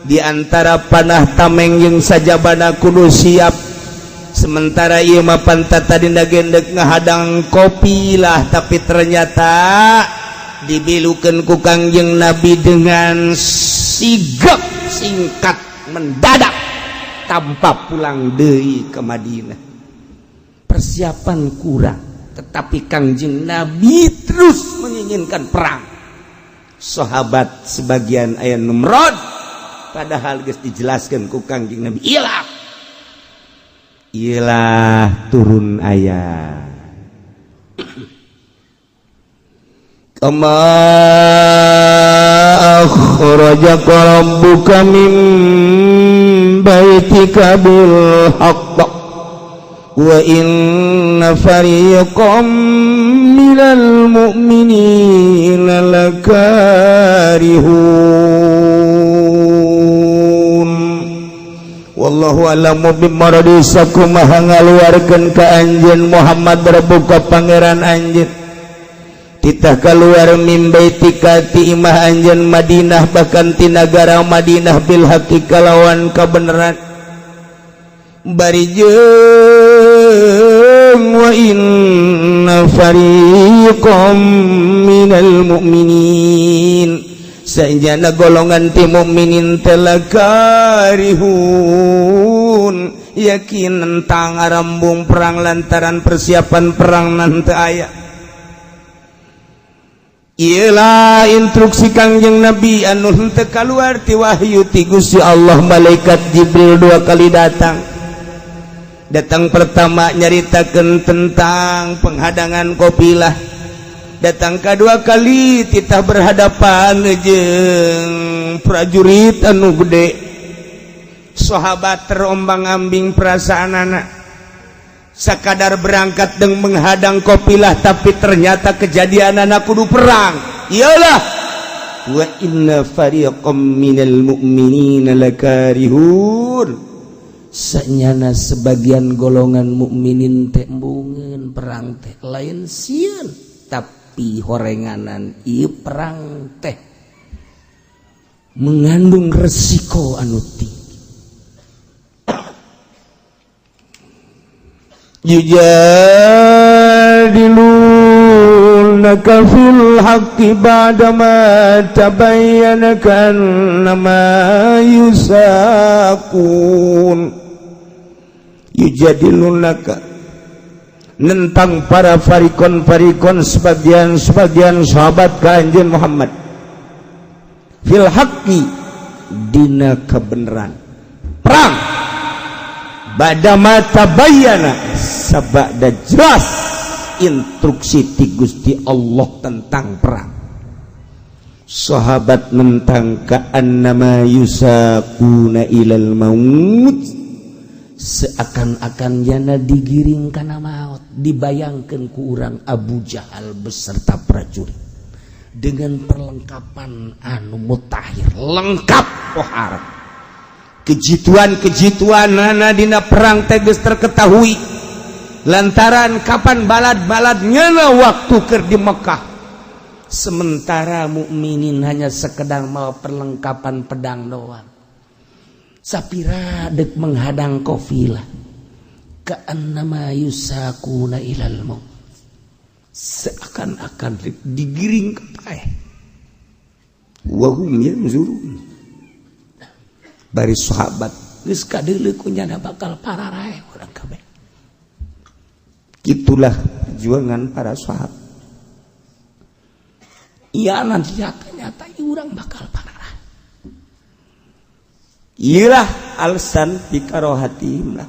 di antara panah, tameng jeung sajabana kudu siap. Sementara ieu mah pantat tadi gendek ngahadang kopi lah, tapi ternyata dibilukeun ku Kangjeng Nabi dengan sigap, singkat, mendadak, tanpa pulang deui ke Madinah. Persiapan kurang, tetapi Kangjeng Nabi terus menginginkan perang. Sahabat sebagian aya numrod, padahal geus dijelaskan ku Kangjeng Nabi. Ilah ilah, turun ayat kama akhrajaka rabbuka min baitika bil haqq wa inna fariqam minal mu'minina lakarihun. Wallahu a'lamu bimaradi, sakumaha ngaluarkeun ka anjeun Muhammad rabbuka pangeran anjeun, titah keluar, min baitika ti imah anjeun, Madinah, bahkan ti nagara Madinah, bil haqqi kalawan kabeneran. Bari jeung wa inna fariqam minal mu'minin, saenyana golongan ti mukminin teh, lakarihun, yakin nentang arembung perang lantaran persiapan perang nanti aya. Iyalah instruksi Kangjeng Nabi anu henteu kaluar ti wahyu ti Gusti Allah. Malaikat Jibril dua kali datang. Datang pertama nyaritakeun tentang penghadangan qofilah. Datang kedua kali titah berhadapan jeung prajurit anu gede. Sahabat terombang-ambing perasaan, anak sakadar berangkat dan menghadang qofilah, tapi ternyata kejadian anak kudu perang. Iyalah wa inna fariqam minal mu'minina lakarihun, sanyana sebagian golongan mukminin teh embungeun perang teh, lain sieun tapi horenganan. Ieu perang teh mengandung resiko anu tinggi. Yujadilunaka fil haqqi ba'dama tabayyana ka'annama yusaqun. Yujadilunaka, nentang para farikon-farikon, sebagian-sebagian sahabat ka anjeun Muhammad, fil haqqi, dina kebenaran perang, ba'dama tabayyana, sabada jelas instruksi ti Gusti Allah tentang perang. Sahabat nentang, ka'annama yusaquna ilal maut, seakan-akan jana digiring kana maut. Dibayangkan ku urang Abu Jahal beserta prajurit dengan perlengkapan anu mutakhir, lengkap pohara, kejituan-kejituan nana dina perang teges terketahui lantaran kapan balad-balad nyana waktu keur di Mekah. Sementara mukminin hanya sekedar mau perlengkapan pedang doang. Sapira dek menghadang qofilah, ka'annama yusaquna ilal maut, seakan-akan digiring ke paeh, wahum yanzurun. Bari sahabat geus kadeuleu ku nyana bakal pararaeh urang kabeh. Itulah perjuangan para sahabat. Iya, nanti nyata-nyata urang bakal pararaeh. Iyalah alasan bikarohatihim lah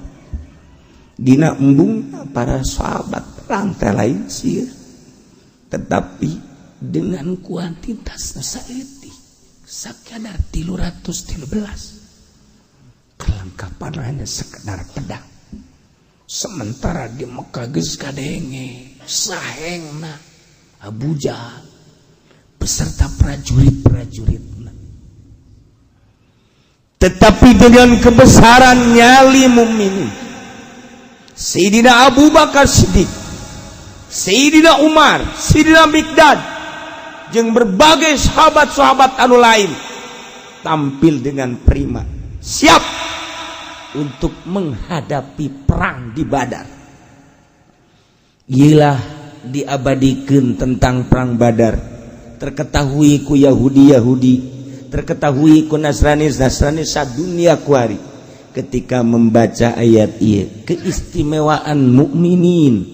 dina embung para sahabat perang teh lain sih, tetapi dengan kuantitas saeutik, sakadar 313, kelengkapan hanya sekedar pedang, sementara di Mekah geus kadenge sahengna Abu Jahal beserta prajurit-prajurit. Tetapi dengan kebesaran nyali mukminin, Sayyidina Abu Bakar Siddiq, Sayyidina Umar, Sayyidina Miqdad jeung berbagai sahabat-sahabat anu lain tampil dengan prima, siap untuk menghadapi perang di Badar. Iyalah diabadikan tentang perang Badar, terketahui ku Yahudi-Yahudi, terketahui ku Nasrani Nasrani sadunia kuari. Ketika membaca ayat ieu, keistimewaan mukminin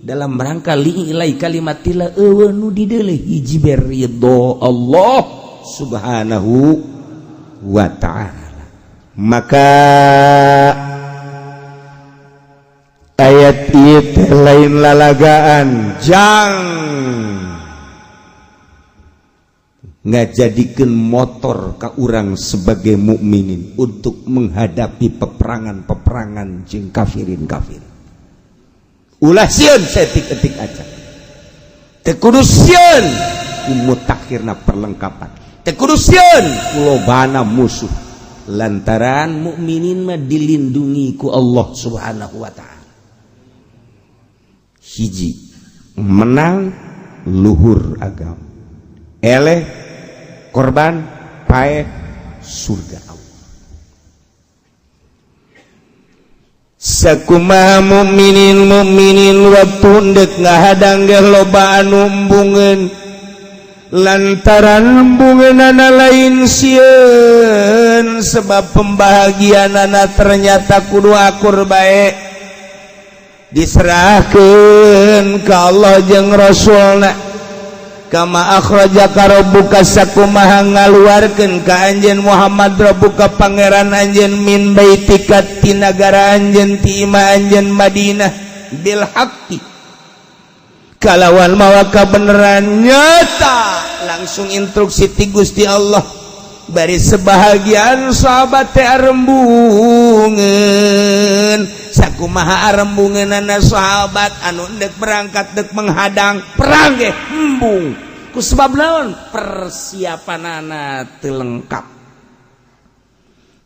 dalam rangka li'ilai kalimatillah, euweuh nu dideuleu hiji ridho Allah Subhanahu wa Ta'ala. Maka ayat ieu teh lain lalagaan jang ngajadikeun motor ka urang sebagai mukminin untuk menghadapi peperangan-peperangan jeung kafirin kafir. Ulah sieun saeutik-eutik aja, teu kudu sieun ku mutakhirna perlengkapan, teu kudu sieun ku lobana musuh, lantaran mukminin mah dilindungi ku Allah Subhanahu wa Ta'ala. Hiji menang luhur agama, eleh korban, paeh surga Allah. Sakumaha mukminin mukminin waktu ndek ngahadang ge loba anu embungeun, lantaran embungeunana lain sieun, sebab pembahagianana ternyata kudu akur bae, diserahkeun ka Allah jeung Rasulna. Kama akhrajaka rabbuka, sakumaha ngaluarkeun ka anjeun Muhammad, rabbuka pangeran anjeun, min baitika ti nagara anjeun, ti imah anjeun Madinah, bil haqqi kalawan mawa kabeneran nyata. Langsung instruksi ti Gusti Allah, bari sebahagian sahabat teh arembungeun. Sakumaha arembungeunana sahabat anu dek berangkat, dek menghadang perang ge embung, ku sebab naon? Persiapanana teu lengkap.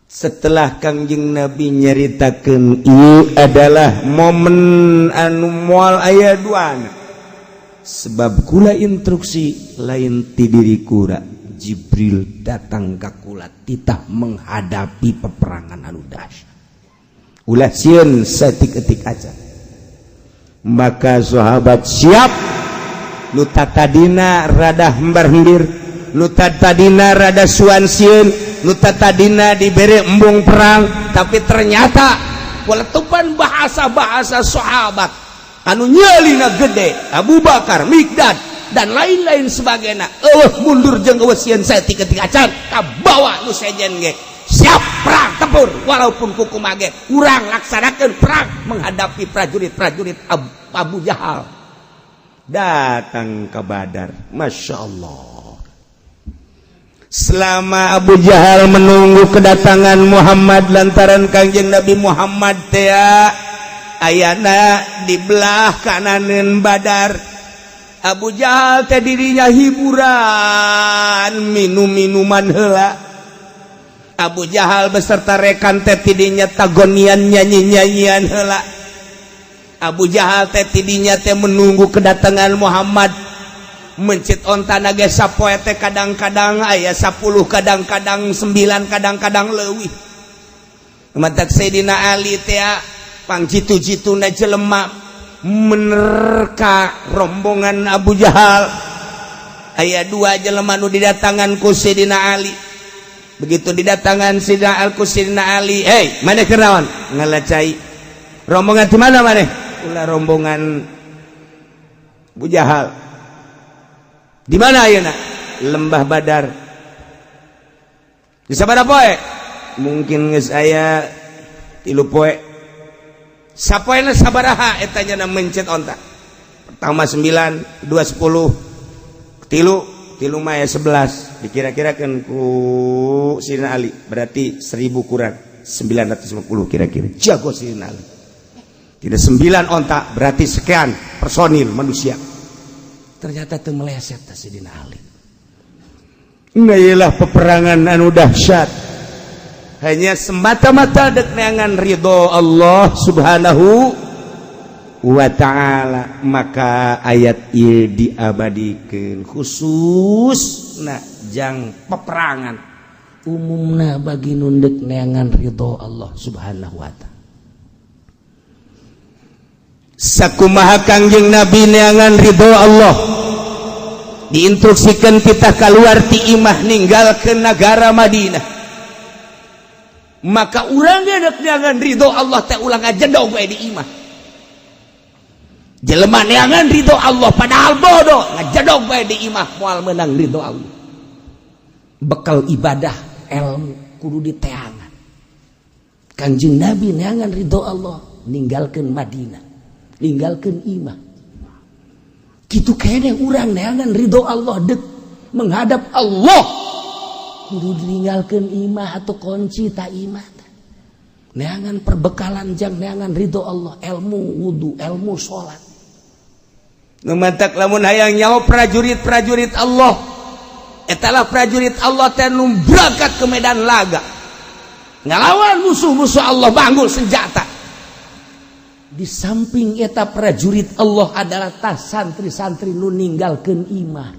Setelah Kangjeng Nabi nyaritakeun, ieu adalah momen anu moal aya duana, sebab kula instruksi lain ti diri kula, Jibril datang ka kula titah menghadapi peperangan anu dahsyat, ulah sieun saeutik-eutik aja. Maka sahabat siap. Nu tadina rada hembar-hembir, nu tadina rada suan sieun, nu tadina dibere embung perang, tapi ternyata letupan bahasa-bahasa sahabat anu nyelina gede, Abu Bakar, Mikdad, dan lain-lain sebagainya, eueuh mundur jeung eueuh sieun saeutik-eutik acan. Kabawa nu sejen ge siap perang tempur, walaupun kukumaha ge urang laksanakeun perang menghadapi prajurit-prajurit Abu Jahal. Datang ke Badar, Masya Allah. Selama Abu Jahal menunggu kedatangan Muhammad, lantaran Kangjeng Nabi Muhammad teh ayana di belah kananeun Badar, Abu Jahal teh dirinya hiburan, minum minuman heula. Abu Jahal beserta rekan teh tidinya tagonian, nyanyi-nyanyian heula. Abu Jahal teh tidinya teh menunggu kedatangan Muhammad, mencit onta na ge sapoe teh kadang-kadang aya 10, kadang-kadang 9, kadang-kadang leuwih. Matak Sayyidina Ali teh pang jitu-jituna jelema menerka rombongan Abu Jahal. Aya dua jelema nu didatangan ku Sayyidina Ali. Begitu didatangan Sayyidina Al ku Sayyidina Ali, "Hei, maneh keur naon?" "Ngala cai." "Rombongan di mana maneh?" "Ulah rombongan Abu Jahal." "Di mana ayeuna?" "Lembah Badar." "Di sabaraha poe?" "Mungkin geus aya 3 poe." "Sapoena sabaraha eta nya mencet onta?" "Pertama 9, 2 10, tilu tilu mah ya 11." Dikira-kirakan ku Sayyidina Ali berarti 1000 kurang 950 kira-kira. Jago Sayyidina Ali. Tidak, 9 onta berarti sekian personil manusia. Ternyata teu meleset Sayyidina Ali. Ngayalah peperangan anu dahsyat hanya semata-mata dek neangan ridho Allah Subhanahu wa Ta'ala. Maka ayat ieu diabadikeun khusus na jang peperangan, umumna bagi nu ndek neangan ridho Allah Subhanahu wa Ta'ala. Sakumaha Kangjeng Nabi neangan ridho Allah, diinstruksikan kita keluar ti imah, ninggalkeun negara Madinah, maka urang dek neangan ridho Allah teh ulah ngajedog we di imah. Jelema neangan ridho Allah padahal bodoh, ngajedog bae di imah, moal menang ridho Allah. Bekal ibadah ilmu kudu diteangan. Kanjeng Nabi neangan ridho Allah ninggalkeun Madinah, ninggalkeun imah. Kitu keneh urang neangan ridho Allah, dek menghadap Allah kudu ditinggalkeun imah atau kunci tak imah. Neangan perbekalan jang neangan ridho Allah, ilmu wudu, ilmu salat. Nu matak lamun hayang nyaho prajurit-prajurit Allah, etalah prajurit Allah teh nu berangkat ke medan laga ngalawan musuh-musuh Allah, banggul senjata. Di samping eta prajurit Allah adalah tas santri-santri nu ninggalkeun imah.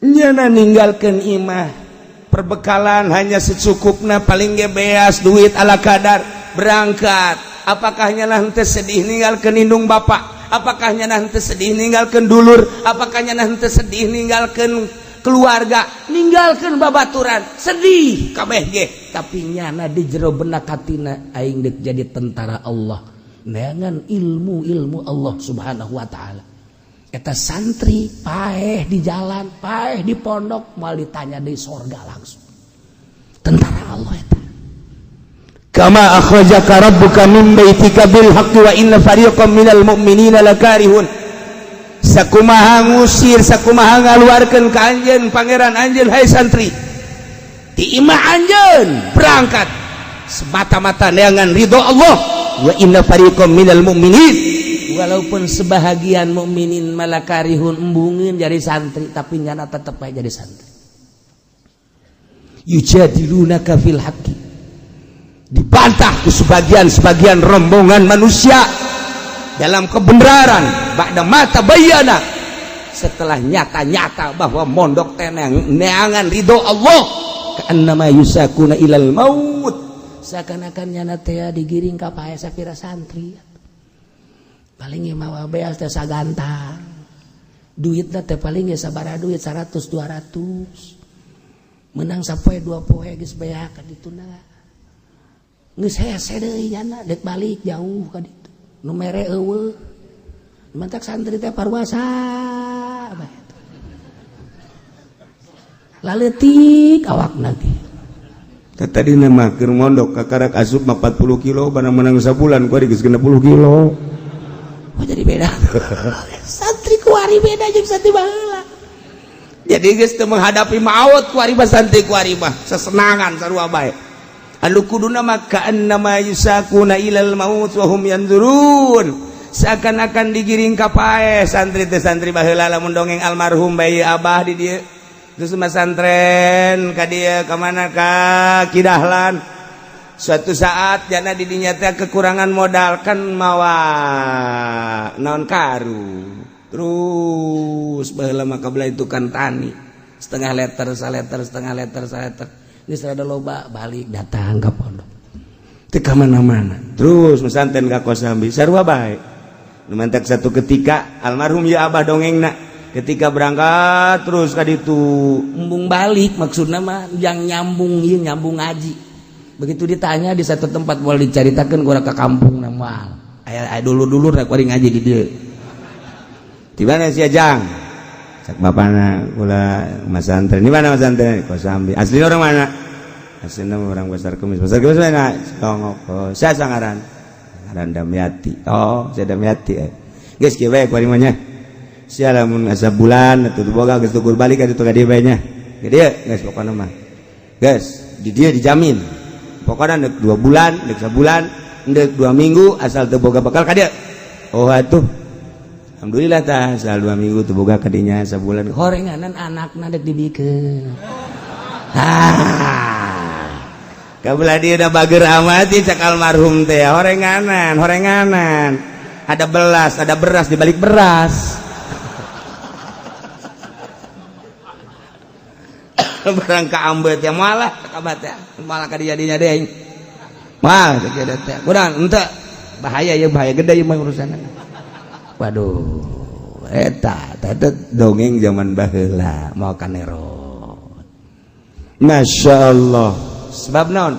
Nyana ninggalkeun imah, perbekalan hanya secukupna, paling ge beas duit ala kadar, berangkat. Apakah nyana henteu sedih ninggalkeun indung bapak? Apakah nyana henteu sedih ninggalkeun dulur? Apakah nyana henteu sedih ninggalkeun keluarga, ninggalkeun babaturan? Sedih kabeh ge, tapi nyana di jero benak hatina, aing dek jadi tentara Allah neangan ilmu-ilmu Allah Subhanahu wa taala. Eta santri paeh di jalan, paeh di pondok, mal ditanya di sorga langsung. Tentara Allah eta. Kama akhrajaka rabbuka min baitika bil haqqi wa inna fariqam minal mu'minina lakarihun. Sakumaha ngusir, sakumaha ngaluarkeun ka anjeun pangeran anjeun, hai santri, ti imah anjeun berangkat semata-mata neangan ridho Allah. Wa inna fariqam minal mu'minin, walaupun sebahagian mukminin malakarihun, embungin jadi santri, tapi nyana tetep aja jadi santri. Yujadilunaka fil haqqi, dibantah ke sebagian-sebagian rombongan manusia dalam kebenaran, ba'da ma tabayyana, setelah nyata-nyata bahwa mondok tenang neangan ridho Allah. Ka'annama yusaquna ilal maut, seakan-akan nyana teh digiring ka pae. Sapira santri paling mawa beas teh sagantang, duitna teh paling ya sabaraha duit, 100 200, menang sapoe dua poe geus beak ka dituna, geus hese deui nyana dek balik jauh ka ditu, nu mere eueuh. Mantak santri teh parwasa bae, laletik awakna ge. Tadi nama keur mondok kakarak asup mah 40 kilo, barang menang sabulan kuari geus 60 kilo. Oh, jadi beda santri kuari, beda jeung santri baheula. Jadi geus teu menghadapi maut kuari mah. Santri kuari mah sesenangan sarua bae. Anu kuduna mah ka'annama yusaquna ilal maut wa hum yanzurun, seakan-akan digiring ka paeh santri teh. Santri baheula lamun dongeng almarhum bayi abah di dieu, terus masantren ka dieu, ka mana, ka Kidahlan, suatu saat jana di dinya teh kekurangan modal kan, mawa naon, karu. Terus baheula mah kabelah itu kan tani, setengah liter saliter, setengah liter saliter, geus rada loba balik datang ke pondok. Teu ka mana-mana terus mesanten ka Kosambi sarua bae. Nu mantak satu ketika almarhum ya abah dongengna, ketika berangkat terus ka ditu, embung balik, maksudna mah yang nyambung ieu, nyambung ngaji. Begitu ditanya di satu tempat, boleh diceritakan gua ke kampung nama aya aya dulu-dulu rek kuari ngaji di dieu. Di mana sih, Ajang? Cak bapana, kula masantren. Di mana masantren? Kosambi. Asli orang mana? Aslinya orang Pasar Kemis. Pasar Kemis mana? Songok. Oh, saya sangaran ngaran Damiati. Oh, saya Damiati, eh. Geus kieu bae kuari mah nya. Sia lamun asa bulan atuh boga geus tukur balik ka ditu ka dieu bae nya. Ke dieu geus, pokona mah. Geus, di dieu dijamin. Pokona deuk 2 bulan, deuk sabulan, deuk 2 minggu, asal teu boga bekal ka dieu. Oh, atuh. Alhamdulillah tah, asal 2 minggu teu boga ka dinya, sabulan. Horenganan anakna dek dibikeun. Ah. Kabelah dia udah bager amat cak almarhum teh, horenganan, horenganan. Ada belas, ada beras di balik beras. Barang ka ambet ya malah kabat ya malah ka jadinya deh mah teh kurang ente bahaya ya, bahaya gede ya mah urusan. Waduh, eta eta dongeng zaman baheula. Mau kanerot. Masya Allah, sebab naon?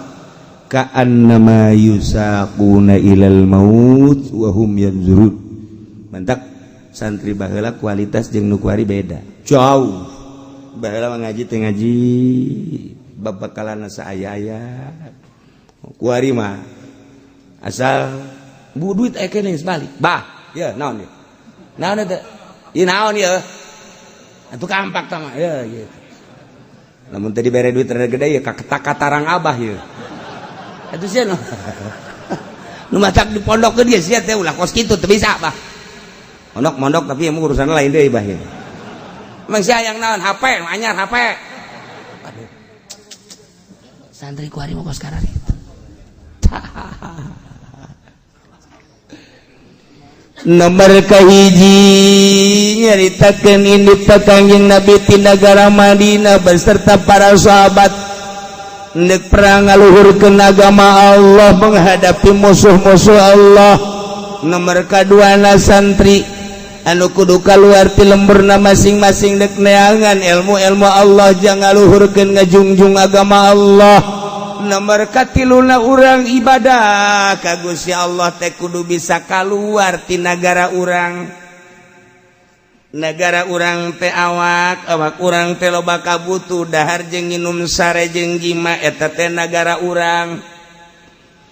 Ka'annama yusaquna ilal maut wa hum yanzurun. Mantak santri baheula kualitas jeung nu kuari beda jauh. Baheula mah ngaji teh ngaji babakalan saaya-aya, kuari mah asal bu duit aya keneh geus balik bah ya. Naon ieu, naon eta ieu, naon ieu atuh kampak tah mah ya gitu. Lamun tadi bere duit rada gede ya kaketak katarang abah ya. Atuh sia nu matak di pondok ge sia teh ulah kos kitu, teu bisa bah. Mondok mondok, tapi emang urusan lain deui bah ya. Emang sia yang naon, HP anyar HP. Aduh. Santri kuari mah kos kararitu. Nomor kahiji nyaritakeun indit Kangjeng Nabi ti nagara Madinah beserta para sahabat. Ndek perang ngaluhurkeun agama Allah, menghadapi musuh-musuh Allah. Nomor kedua na santri anu kudu keluar ti lemburna masing-masing, dek neangan ilmu-ilmu Allah jang ngaluhurkeun, ngajungjung agama Allah. Nomor katiluna, urang ibadah ka Gusti Allah teh kudu bisa keluar ti nagara urang. Negara urang teh awak awak urang teh loba kabutuh dahar jeung nginum, sare jeung jima, eta teh nagara urang.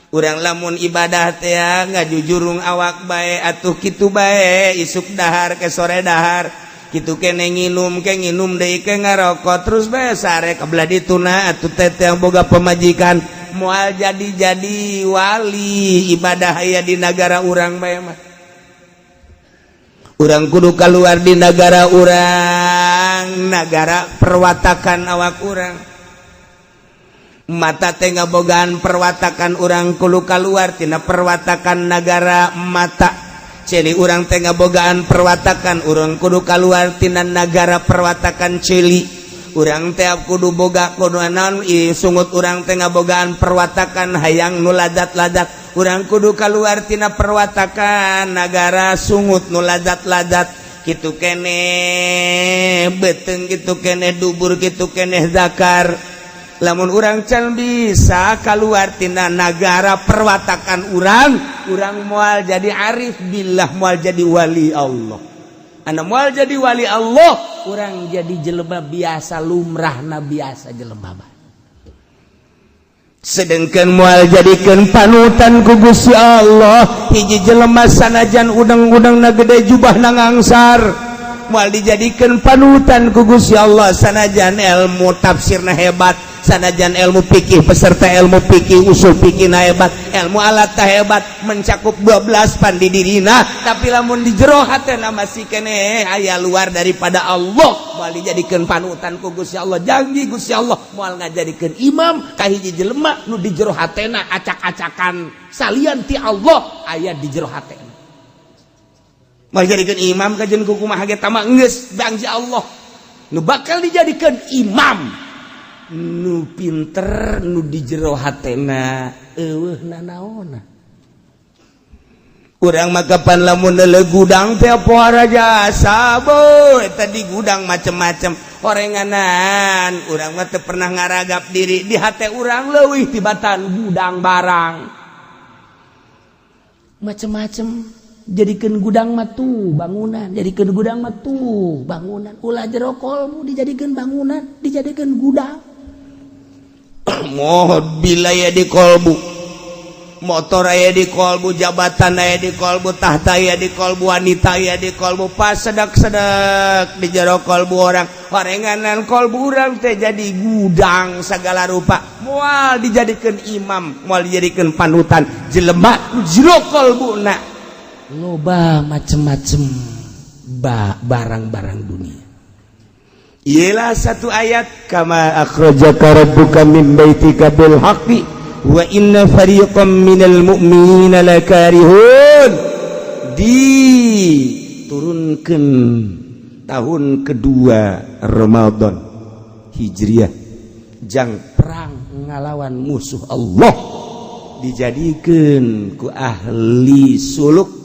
Urang lamun ibadah teh ngajujurung awak bae atuh, kitu bae, isuk dahar ke sore dahar, kitu kene, nginum ke nginum deui, ke ngarokok terus bae, sare kebelah dituna atuh. Teh yang boga pemajikan moal jadi-jadi wali ibadah aya di nagara urang bae mah. Urang kudu keluar di negara urang, negara perwatakan awak urang. Mata teh ngabogaan perwatakan, urang kudu keluar tina perwatakan negara mata. Ceuli urang teh ngabogaan perwatakan, urang kudu keluar tina negara perwatakan ceuli. Urang teh kudu boga kudu naon, sungut urang teh ngabogaan perwatakan hayang nu ladat-ladat, urang kudu keluar tina perwatakan nagara sungut nu ladat-ladat. Kitu kene beteng, gitu kene dubur, gitu kene zakar. Lamun urang can bisa keluar tina nagara perwatakan urang, urang moal jadi arif billah, moal jadi wali Allah. Anda moal jadi wali Allah, urang jadi jelema biasa, lumrahna biasa jelema bae. Sedangkan moal jadikan panutan ku Gusti Allah hiji jelema sanajan udang-udang na gede, jubah na ngangsar. Moal dijadikan panutan ku Gusti Allah sanajan ilmu tafsirna hebat, sanajan ilmu fikih, peserta ilmu fikih, usul fikih na hebat, ilmu alat hebat, mencakup 12 pan di dirina, tapi lamun di jero hatena masih kene aya luar daripada Allah, moal dijadikan panutan ku Gusti Allah. Janji Gusti Allah moal ngajadikeun imam ka hiji jelema nu di jero hatena acak-acakan, salian ti Allah aya di jero hatena. Moal jadikeun imam kajen ku kumaha ge tama geus janji Allah. Nu bakal dijadikan imam nu pinter, nu di jero hatena eueuh nanaona. Urang mah kapan lamun neuleuh gudang teh pohara jasa boy, tadi gudang macem-macem orenganan. Urang mah teu pernah ngaragap diri di hate urang leuwih tibatan gudang barang macem-macem. Jadikeun gudang mah tuh bangunan, jadikeun gudang mah tuh bangunan. Ulah jero kolbu dijadikeun bangunan, dijadikeun gudang. Mobil aya di kolbu, motor aya di kolbu, jabatan aya di kolbu, tahta aya di kolbu, wanita aya di kolbu, pas sedak-sedak di jero kolbu urang orenganan. Kolbu urang teh jadi gudang segala rupa. Moal dijadikan imam, moal dijadikan panutan jelema jero kolbu na loba macem-macem barang-barang dunia. Ialah satu ayat, kama akhrajaka rabbuka min baitika bil haqqi wa inna fariqam minal mu'minina lakarihun, diturunkan tahun kedua Ramadan Hijriah jang perang ngalawan musuh Allah. Dijadikan ku ahli suluk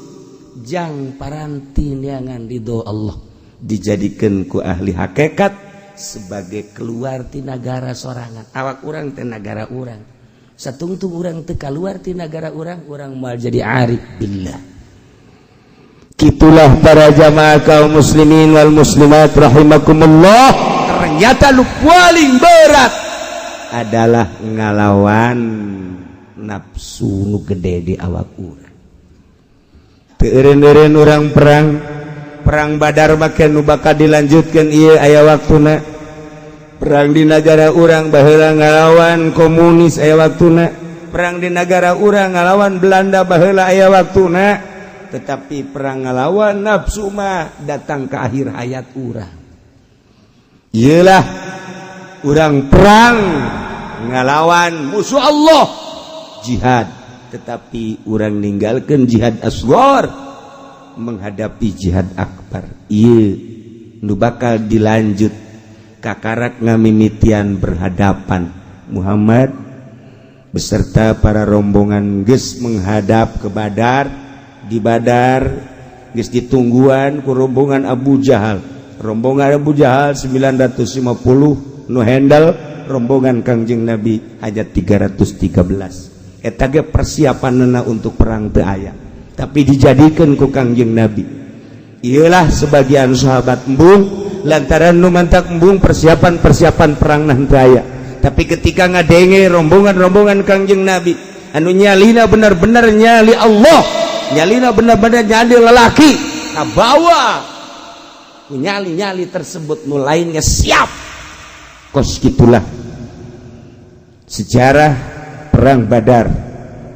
jang paranti neangan ridho Allah, dijadikan ku ahli hakikat sebagai keluar ti nagara sorangan. Awak urang teh nagara urang. Satungtung urang teu keluar ti nagara urang, urang moal jadi arif billah. Kitulah para jamaah kaum muslimin wal muslimat rahimakumullah. Ternyata lu paling berat adalah ngalawan nafsu nu gede di awak urang. Teu eureun-eureun urang perang. Perang Badar make nu bakal dilanjutkan ieu aya waktuna. Perang di negara urang baheula ngalawan komunis aya waktuna, perang di negara urang ngalawan Belanda baheula aya waktuna, tetapi perang ngalawan nafsu mah datang ke akhir hayat urang. Iyalah urang perang ngalawan musuh Allah, jihad, tetapi urang ninggalkan jihad asghar menghadapi jihad akbar. Iya nu bakal dilanjut kakarak ngamimitian berhadapan. Muhammad beserta para rombongan geus menghadap ke Badar. Di Badar geus ditungguan ku rombongan Abu Jahal. Rombongan Abu Jahal 950 nu handle, rombongan Kangjeng Nabi hanya 313. Eta ge persiapanna untuk perang teu aya, tapi dijadikan ku Kangjeng Nabi. Iyalah, sebagian sahabat embung lantaran nu mantak embung persiapan-persiapan perang nanti aya. Tapi ketika ngadenge rombongan-rombongan Kangjeng Nabi anu nyalina benar-benar nyali Allah, nyalina benar-benar nyali lelaki, kabawa nyali-nyali tersebut, nu lainnya siap. Kos gitulah sejarah perang Badar.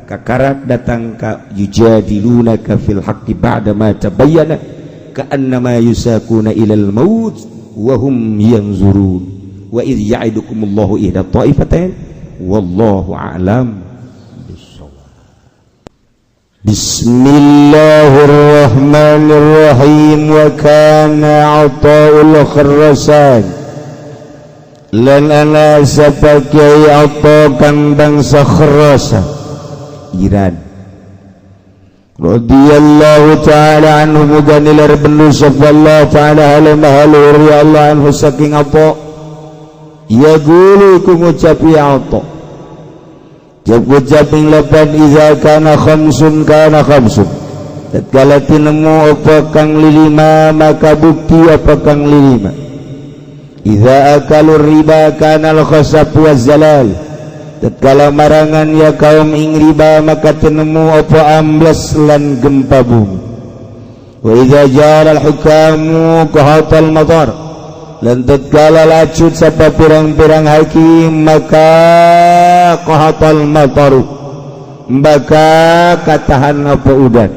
Kakarak datang ka yujadilunaka fil haqqi ba'da ma tabayyana ka'annama yusaquna ilal maut wa hum yanzurun wa idh ya'idukumullahu ihda ta'ifatain. Wallahu a'lam bissawab. Bismillahirrahmanirrahim. Wa kana Ata'ul Khurasan, lan ana sapa Kiai Atha kang bangsa Khurasan, Iran, radhiyallahu ta'ala anhu, muga nilar benu sapa Allah ta'ala halamah luhur ya Allah anhu saking apa ya gulu ku ngucap ya Atha. Jab ngucap ing lapan iza kana khamsun kana khamsun, tatkala tinemu apa kang lilima maka bukti apa kang lilima. Iza akalu riba kana al khasab wa zalal, tatkala marangan ya kaum ing riba maka tinemu apa ambles lan gempa bumi. Wa idza jara al hukamu qahatal matar, lan tatkala lacut sapa pirang-pirang hakim maka qahatal mataru, maka katahan apa udan.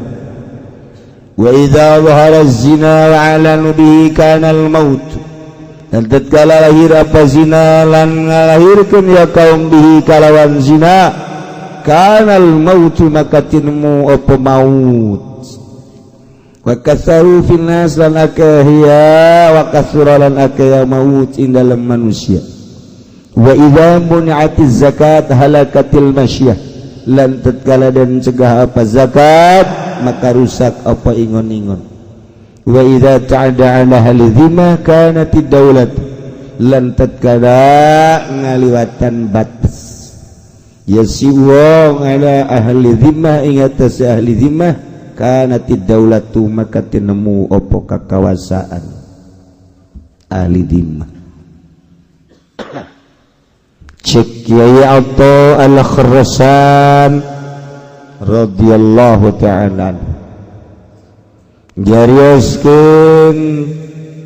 Wa idza zahara zina wa alanu bihi kana al maut, dan tatkala lahir apa zina lan ngalahirkeun ya kaum bihi kalawan zina kanal mautu, maka tinemu apa maut. Wa katsaru fil nas, lan akeh ya wa katsura lan akeh ya maut ing dalam manusia. Wa idza muni'atiz zakat halakatil masyah, lan tatkala dan cegah apa zakat maka rusak apa ingon-ingon. Wa idza ta'ada ala ahli dhimma kanatid daulat, lan tatkala ngaliwatan batas ya si wong ala ahli dhimmah ing atas ahli dhimmah kanatid daulatu, maka tinemu opo kakawasaan ahli dhimmah. Cek Kiai Atha Al-Khurasan radhiyallahu ta'ala jarioskeun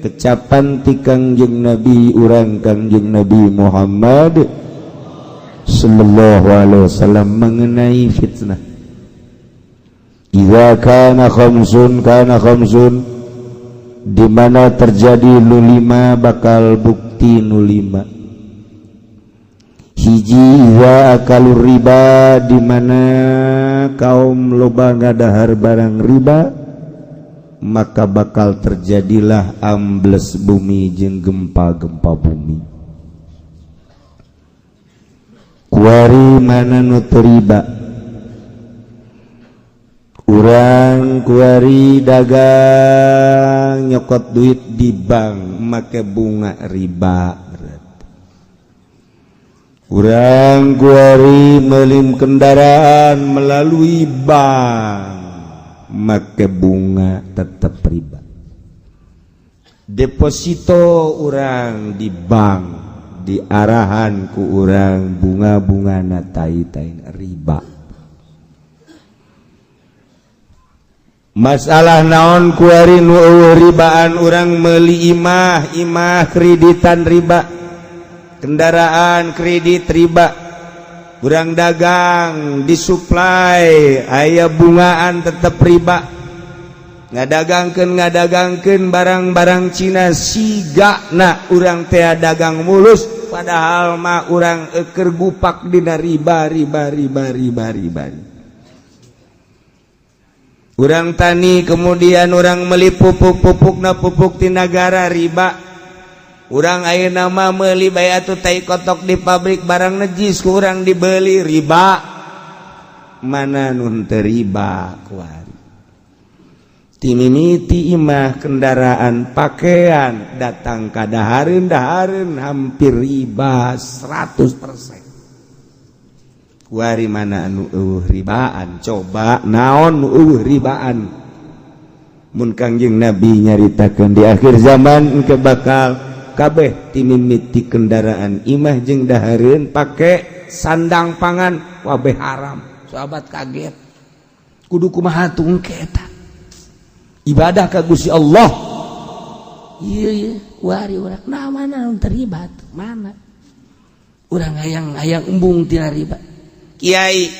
kecapan ti Kangjeng Nabi urang, Kangjeng Nabi Muhammad sallallahu alaihi wasallam mengenai fitnah. Idza kana khamsun kana khamsun, di mana terjadi nu lima bakal bukti nu lima. Hiji, idza akalu riba, di mana kaum loba ngadahar barang riba maka bakal terjadilah ambles bumi jeung gempa-gempa bumi. Kuari mana nu teu riba? Urang kuari dagang, nyokot duit di bank make bunga riba. Urang kuari meuli kendaraan melalui bank make bunga tetap riba. Deposito urang di bank diarahan ku urang bunga-bunga na tai-tai riba. Masalah naon kuari nu eueuh ribaan? Urang meuli imah, imah kreditan riba, kendaraan kredit riba, urang dagang disuplai aya bungaan tetep riba, ngadagangkeun barang-barang Cina siga na urang teh dagang mulus, padahal mah urang eker gupak dina riba, riba, riba, riba, riba. Urang tani, kemudian urang meli pupuk, pupuk na pupuk ti nagara riba. Urang ayeuna mah meuli bae atuh tai kotok di pabrik, barang najis ku urang dibeli, riba. Mana nu teu riba kuari? Ti mimiti imah, kendaraan, pakaian, datang ka dahareun dahareun hampir riba 100%. Kuari mana anu euweuh ribaan? Coba, naon nu euweuh ribaan? Mun Kangjeng Nabi nyaritakeun di akhir zaman engke bakal kabeh ti mimiti kendaraan, imah jeung dahareun, pake sandang pangan, kabeh haram. Sahabat kaget, kudu kumaha tuh engke eta ibadah ka Gusti Allah? Iya iya, kuari urang nah mana nu terlibat? Mana urang hayang hayang embung tina riba? Kiai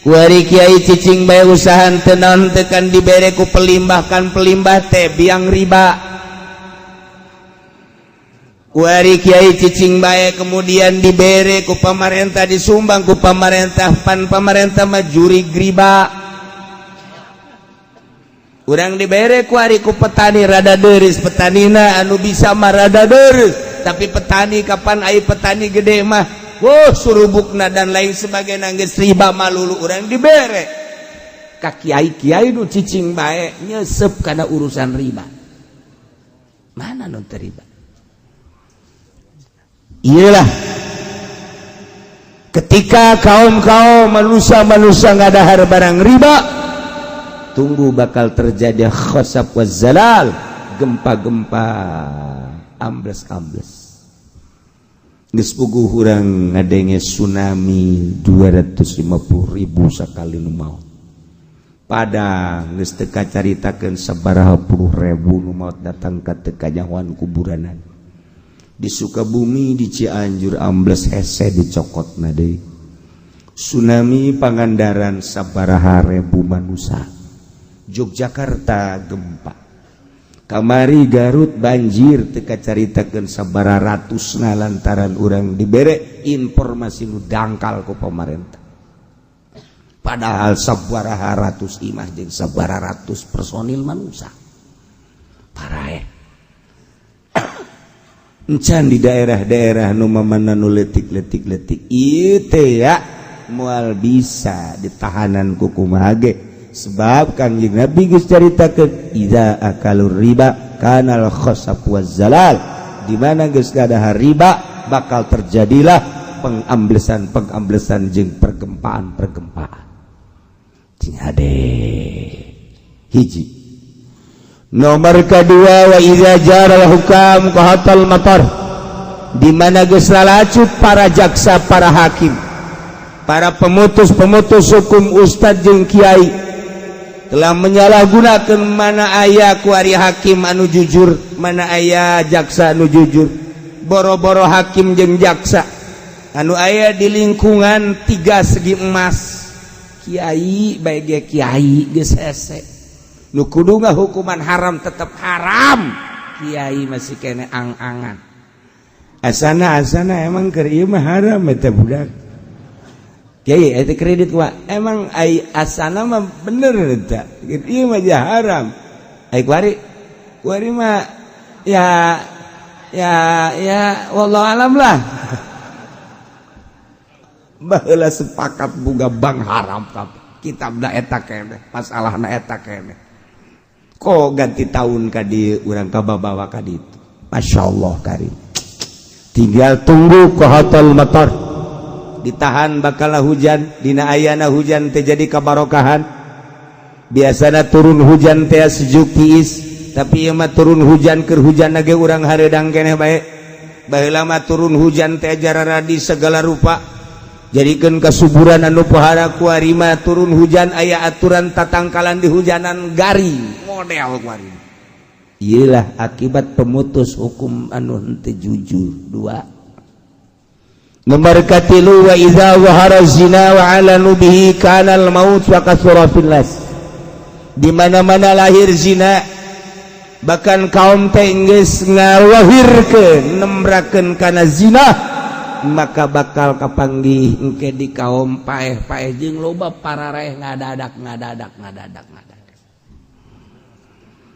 kuari, kiai cicing bae, usaha teu naon teu kan dibere ku pelimbah, kan pelimbah teh biang riba. Kuari kiai cicing bae, kemudian dibere ku pamarentah, disumbang ku pamarentah, pan pamarentah mah jurig riba. Urang dibere kuari ku petani, rada deris petanina, anu bisa mah rada deris, tapi petani kapan ai petani gede mah, wow, surubukna dan lain sebagainya geus riba malulu. Urang dibere ka kiai, kiai nu cicing bae nyesep kana urusan riba. Mana nu teu riba? Iyalah, ketika kaum-kaum manusia-manusia ngadahar barang riba, tunggu bakal terjadi khosab wa zalal, gempa-gempa, ambles-ambles. Geus puguh urang ngadenge tsunami 250 ribu sakali nu maot. Padang geus teu kacaritakeun sabaraha puluh ribu nu maot, datang ka teu kanyahoan kuburanan. Di Sukabumi, di Cianjur ambles hese dicokotna deui. Tsunami Pangandaran sabaraha ribu manusia. Yogyakarta gempa kamari, Garut banjir teu kacaritakeun sabaraha ratusna, lantaran urang dibere informasi nu dangkal ku pemerintah, padahal sabaraha ratus imah jeung sabaraha ratus personil manusia paraeh. Encan di daerah-daerah nu mamana nu leutik-leutik leutik ieu teh ya moal bisa ditahanan ku kumaha ge, sebab Kangjeng Nabi geus caritakeun, idza akalur riba kanal khasab waz zalal. Di mana geus gadahar riba, bakal terjadilah pengamblesan pengamblesan jeung pergempaan pergempaan. Cing hade hiji. Nomor kedua, wa idza jaral hukam qahatal matar. Di mana geus lalacut para jaksa, para hakim, para pemutus-pemutus hukum, ustad jeung kiai telah menyalahgunakan. Mana aya kuari hakim anu jujur? Mana aya jaksa anu jujur? Boro-boro hakim jeung jaksa anu aya di lingkungan tiga segi emas, kiai baik kiai geus hese. Nu kudu hukuman haram tetap haram, kiai masih kene ang-angan, asana asana emang keur ieu mah haram eta budak. Kiai eta kredit wa emang ai asana mah bener eta ieu mah haram. Ai kuari kuari mah ya ya ya, wallahu alam lah. Baheula sepakat boga bank haram, kitab da eta keneh, masalahna eta keneh. Kok ganti tahun ka dieu urang kababawa ka ditu? Masya Allah karim. Tinggal tunggu qahatal matar, ditahan bakal hujan. Dina ayana hujan terjadi kabarokahan. Biasanya turun hujan teh sejuk tiis, tapi ieu mah turun hujan keur hujan ge urang hareudang keneh bae. Baheula mah turun hujan teh jararadi segala rupa, jadikeun kasuburan anu pohara. Kuari mah turun hujan aya aturan tatangkalan di hujanan, garing model kuari. Iyalah akibat pemutus hukum anu henteu jujur. Dua. Nomor katilu, wa idza wahara zina wa alanu bihi kana al maut wa katsura fil nas. Di mana-mana lahir zina, bahkan kaum teh geus ngawahirkeun, nembrakeun kana zina, maka bakal kapanggih engke di kaum paeh-paeh jeung loba pararaeh ngadadak ngadadak ngadadak ngadadak.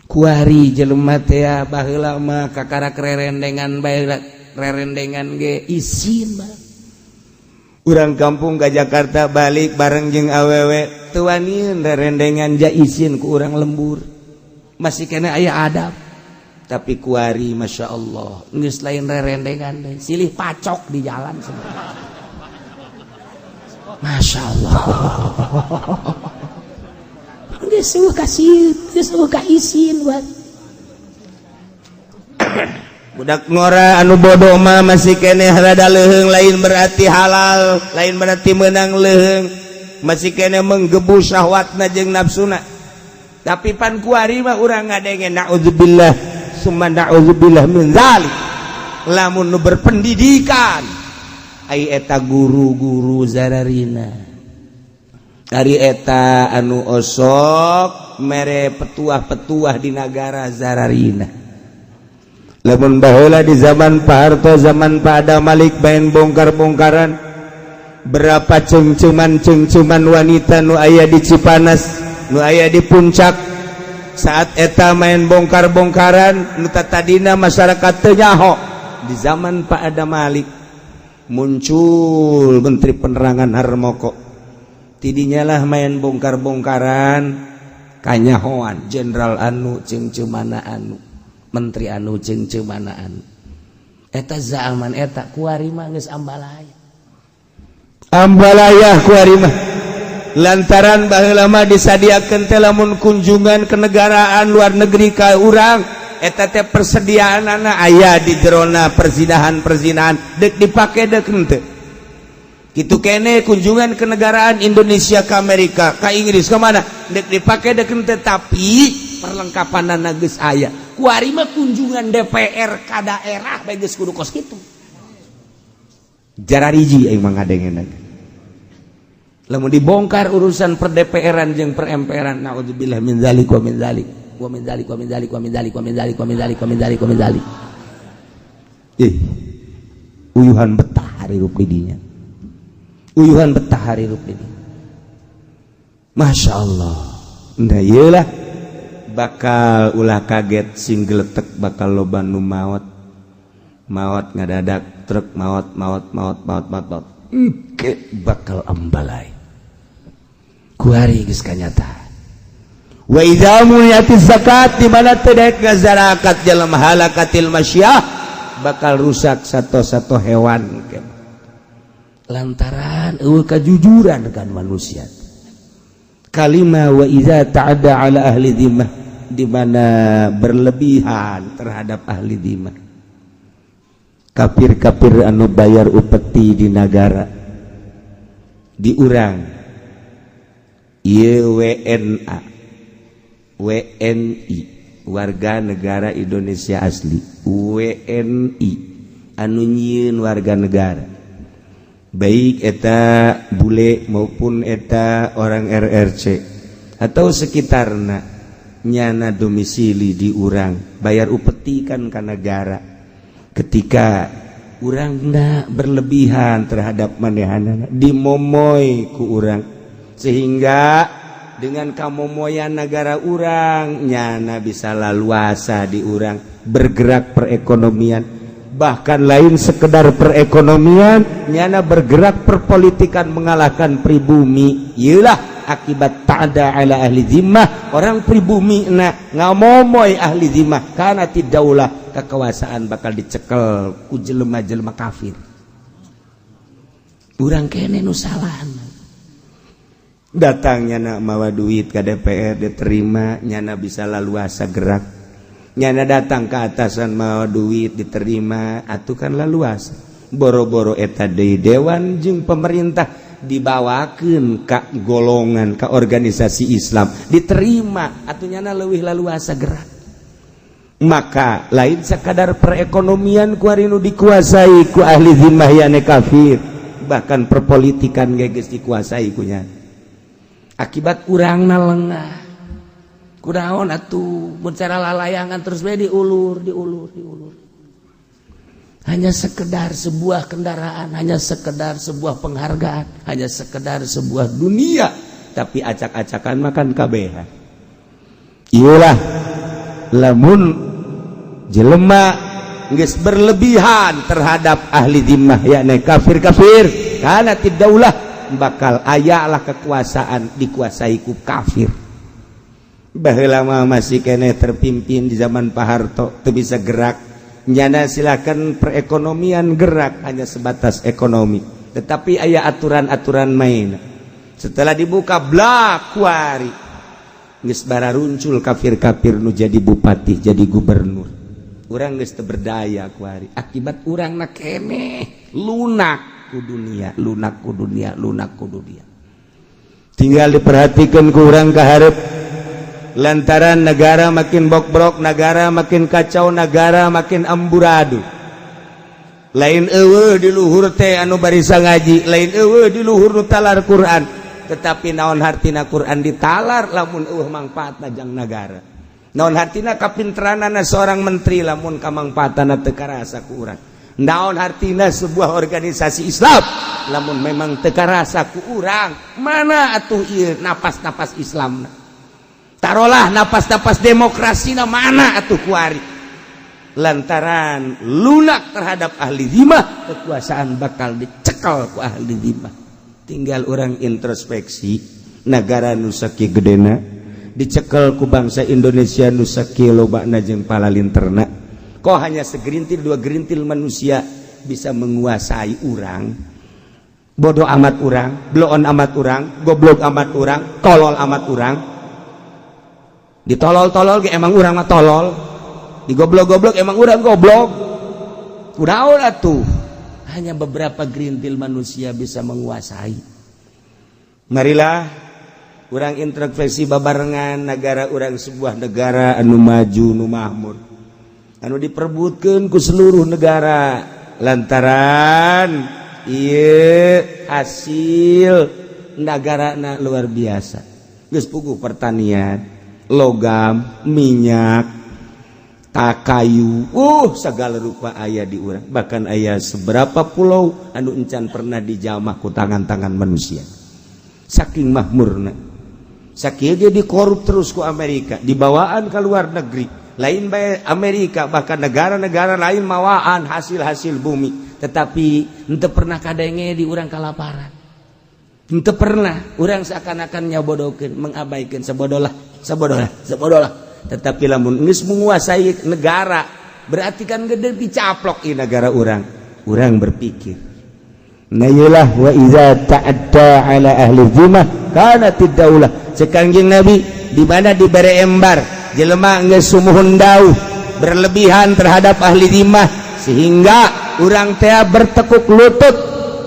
Kuari jelema teh baheula mah kakara rerendengan bae, rerendengan ge isin mah. Urang kampung ke Jakarta balik bareng jeung awewe teu wanian rerendengan, ja isin ku urang lembur, masih kena aya adab. Tapi kuari, Masya Allah, geus lain rerendengan deh, silih pacok di jalan semua. Masya Allah, geus eueuh kasih, geus eueuh ka isin buat Budak ngora anu bodoh mah masih keneh rada leuheung. Lain berarti halal, lain berarti menang leuheung, masih keneh menggebu syahwatna jeung nafsuna. Tapi pan kuari mah urang ngadenge, naudzubillah summa naudzubillah min zalik, lamun nu berpendidikan, ai eta guru-guru zararina, ari eta anu osok mere petuah-petuah di nagara zararina. Lamun baheula di zaman Pak Harto, zaman Pak Adam Malik, main bongkar-bongkaran, berapa cengceman-cengceman wanita nu aya di Cipanas, nu aya di Puncak. Saat eta main bongkar-bongkaran, nu tadina masyarakat teu nyaho. Di zaman Pak Adam Malik muncul Menteri Penerangan Harmoko, tidinya lah main bongkar-bongkaran kanyahoan jenderal anu cengcemana anu, menteri anu cengcemana anu. Eta zaman eta. Kuari mah geus ambalaya. Ambalaya kuari mah, lantaran baheula mah disadiakeun teh lamun kunjungan kenegaraan luar negeri ka urang, eta teh persediaanana aya di jerona perzinahan-perzinahan, dek dipake dek henteu. Kitu kene kunjungan kenegaraan Indonesia ke Amerika, ke Inggris, ke mana, dek dipake dek henteu, tapi perlengkapan geus aya. Kuari mah kunjungan DPR ka daerah bae geus kudu kos kitu. Jarariji aing mah ngadengeuna. Lamun dibongkar urusan per DPR-an jeung per MPR-an, naudzubillah min zalik wa min zalik wa min zalik wa min zalik wa min zalik wa min zalik wa min zalik wa min zalik wa min zalik. Ih, uyuhan betah hirup di dinya, uyuhan betah hirup di dinya. Masya Allah. Nah, iyalah, bakal ulah kaget sing geletek, bakal loba nu maot maot ngadadak truk maot maot maot maot maot maot. Engke bakal ambalai. Kuari geus kanyata. Wa idza muniati zakat, di mana teu daek ngazarakat jelema, halakatil masyah, bakal rusak satu-satu hewan. Lantaran eueuh kajujuran kan manusia. Kalima wa idza ta'adda ala ahli dhimmah, di mana berlebihan terhadap ahli dhimmah, kafir-kafir anu bayar upeti di negara di urang. Ieu WNA, WNI, warga negara Indonesia asli, WNI anu nyieun warga negara, baik eta bule maupun eta orang RRC atau sekitarna, nyana domisili di urang, bayar upeti kan ka negara. Ketika urangna berlebihan terhadap manehanana, dimomoy ku urang, sehingga dengan kamomoyan negara urang, nyana bisa laluasa di urang bergerak perekonomian. Bahkan lain sekedar perekonomian, nyana bergerak perpolitikan, mengalahkan pribumi. Iyalah akibat ta'ada ala ahli zimmah. Orang pribumi na ngamomoy ahli zimmah karena tidaulah kekuasaan bakal dicekel ku jelema-jelema kafir. Urang kene nu salah. Datang nyana mawa duit ke DPR, diterima, nyana bisa laluasa gerak. Nyana datang ke atasan mawa duit, diterima atuh kan laluasa. Boro-boro eta deui, dewan jeung pemerintah dibawakeun ka golongan, ka organisasi Islam, diterima atuh, nyana leuwih laluasa gerak. Maka lain sekadar perekonomian ku nu dikuasai ku ahli zimmah yane kafir, bahkan perpolitikan geus dikuasai kunya. Akibat urangna lengah. Kunaon atuh mun cara lalayangan terus bae diulur, diulur, diulur. Hanya sekedar sebuah kendaraan, hanya sekedar sebuah penghargaan, hanya sekedar sebuah dunia, tapi acak-acakan makan kabehan. Iyalah. Lamun jelema geus berlebihan terhadap ahli dhimmah, yakni kafir-kafir, kanatid daulah, bakal aya lah kekuasaan dikuasai ku kafir. Baheula mah masih keneh terpimpin di zaman Pak Harto, teu bisa gerak nyana. Silakan perekonomian gerak hanya sebatas ekonomi, tetapi aya aturan-aturan main. Setelah dibuka blak, kuari geus bararuncul kafir-kafir nu jadi bupati, jadi gubernur. Urang geus teu berdaya kuari, akibat urang na keneh lunak ku dunia, lunak ku dunia, lunak ku dunia. Tinggal diperhatikan ku urang ka hareup, lantaran negara makin bokbrok, negara makin kacau, negara makin amburadul. Lain eueuh di luhur teh anu barisa ngaji, lain eueuh di luhur nu talar Quran, tetapi naon hartina Quran ditalar lamun eueuh mangfaatna jang nagara? Naon hartina kapinteranana seorang menteri lamun kamangfaatana teu karasa ku urang? Naon hartina sebuah organisasi Islam lamun memang teu karasa ku urang? Mana atuh ieu napas-napas Islam? Taruhlah napas-napas demokrasi na mana atuh kuari? Lantaran lunak terhadap ahli dhimah, kekuasaan bakal dicekal ku ahli dhimah. Tinggal orang introspeksi, negara nu sakieu gedena dicekel ku bangsa Indonesia nu sakieu lobana jeung palalinterna, kok hanya segerintil dua gerintil manusia bisa menguasai urang? Bodoh amat urang, bloon amat urang, goblok amat urang, tolol amat urang. Ditolol-tolol ge emang urang mah tolol, digoblok-goblok emang urang goblok. Kunaon atuh hanya beberapa gerintil manusia bisa menguasai? Marilah urang introspeksi babarengan. Negara urang sebuah negara anu maju, nu makmur, anu diperbutkan ku seluruh negara, lantaran ieu hasil negara na luar biasa. Geus puguh pertanian, logam, minyak, tak kayu, segala rupa aya di urang. Bahkan aya seberapa pulau anu encan pernah dijamah ku tangan-tangan manusia, saking makmurna. Sakieu ge dikorup terus ku Amerika, dibawaan ke luar negeri. Lain bae Amerika, bahkan negara-negara lain mawaan hasil-hasil bumi, tetapi henteu pernah kadenge di urang kalaparan. Henteu pernah. Urang seakan-akan nyabodokeun, mengabaikan, sabodolah, sabodolah, sabodolah. Tetapi lamun geus menguasai negara, berarti kan gede dicaplok di negara urang. Urang berpikir, nah, iyalah, wa iza ta'adda ala ahli dhimah kanatid daulah. Cek Kangjeng Nabi, di mana dibere embar jelema geus sumuhun dauh berlebihan terhadap ahli dhimah sehingga urang teh bertekuk lutut,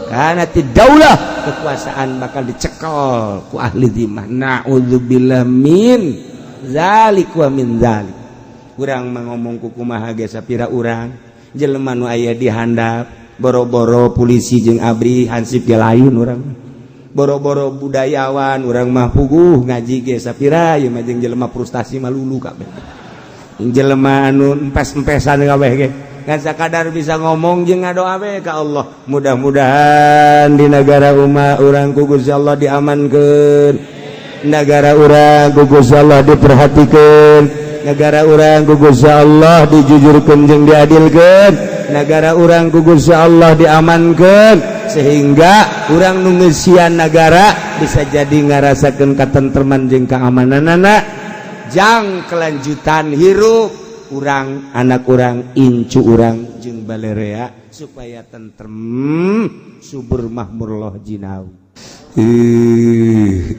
kanatid daulah, kekuasaan bakal dicekel ku ahli dhimah. Na'udzubillah min zalik wa min zalik. Urang mah ngomong ku kumaha ge, sapira urang jelema nu aya di handap, boro-boro polisi jeung ABRI, hansip ge lain urang. Boro-boro budayawan, urang mah puguh ngaji ge sapira ieu mah. Jeung jelema frustasi mah lulu kabeh, jelema anu empes-empesan kabeh ge ngan sakadar bisa ngomong jeung ngadoa we ka Allah. Mudah-mudahan di negara umat urang ku Gusti Allah diamankeun, negara urang ku Gusti Allah diperhatikeun, negara urang ku Gusti Allah dijujurkeun jeung diadilkeun, negara urang ku Gusti Allah diamankeun, sehingga urang nu ngeusian negara bisa jadi ngarasakeun katentreman jeung keamananana jang kelanjutan hirup urang, anak urang, incu urang jeung balerea, supaya tentrem, subur, makmur, loh jinawi.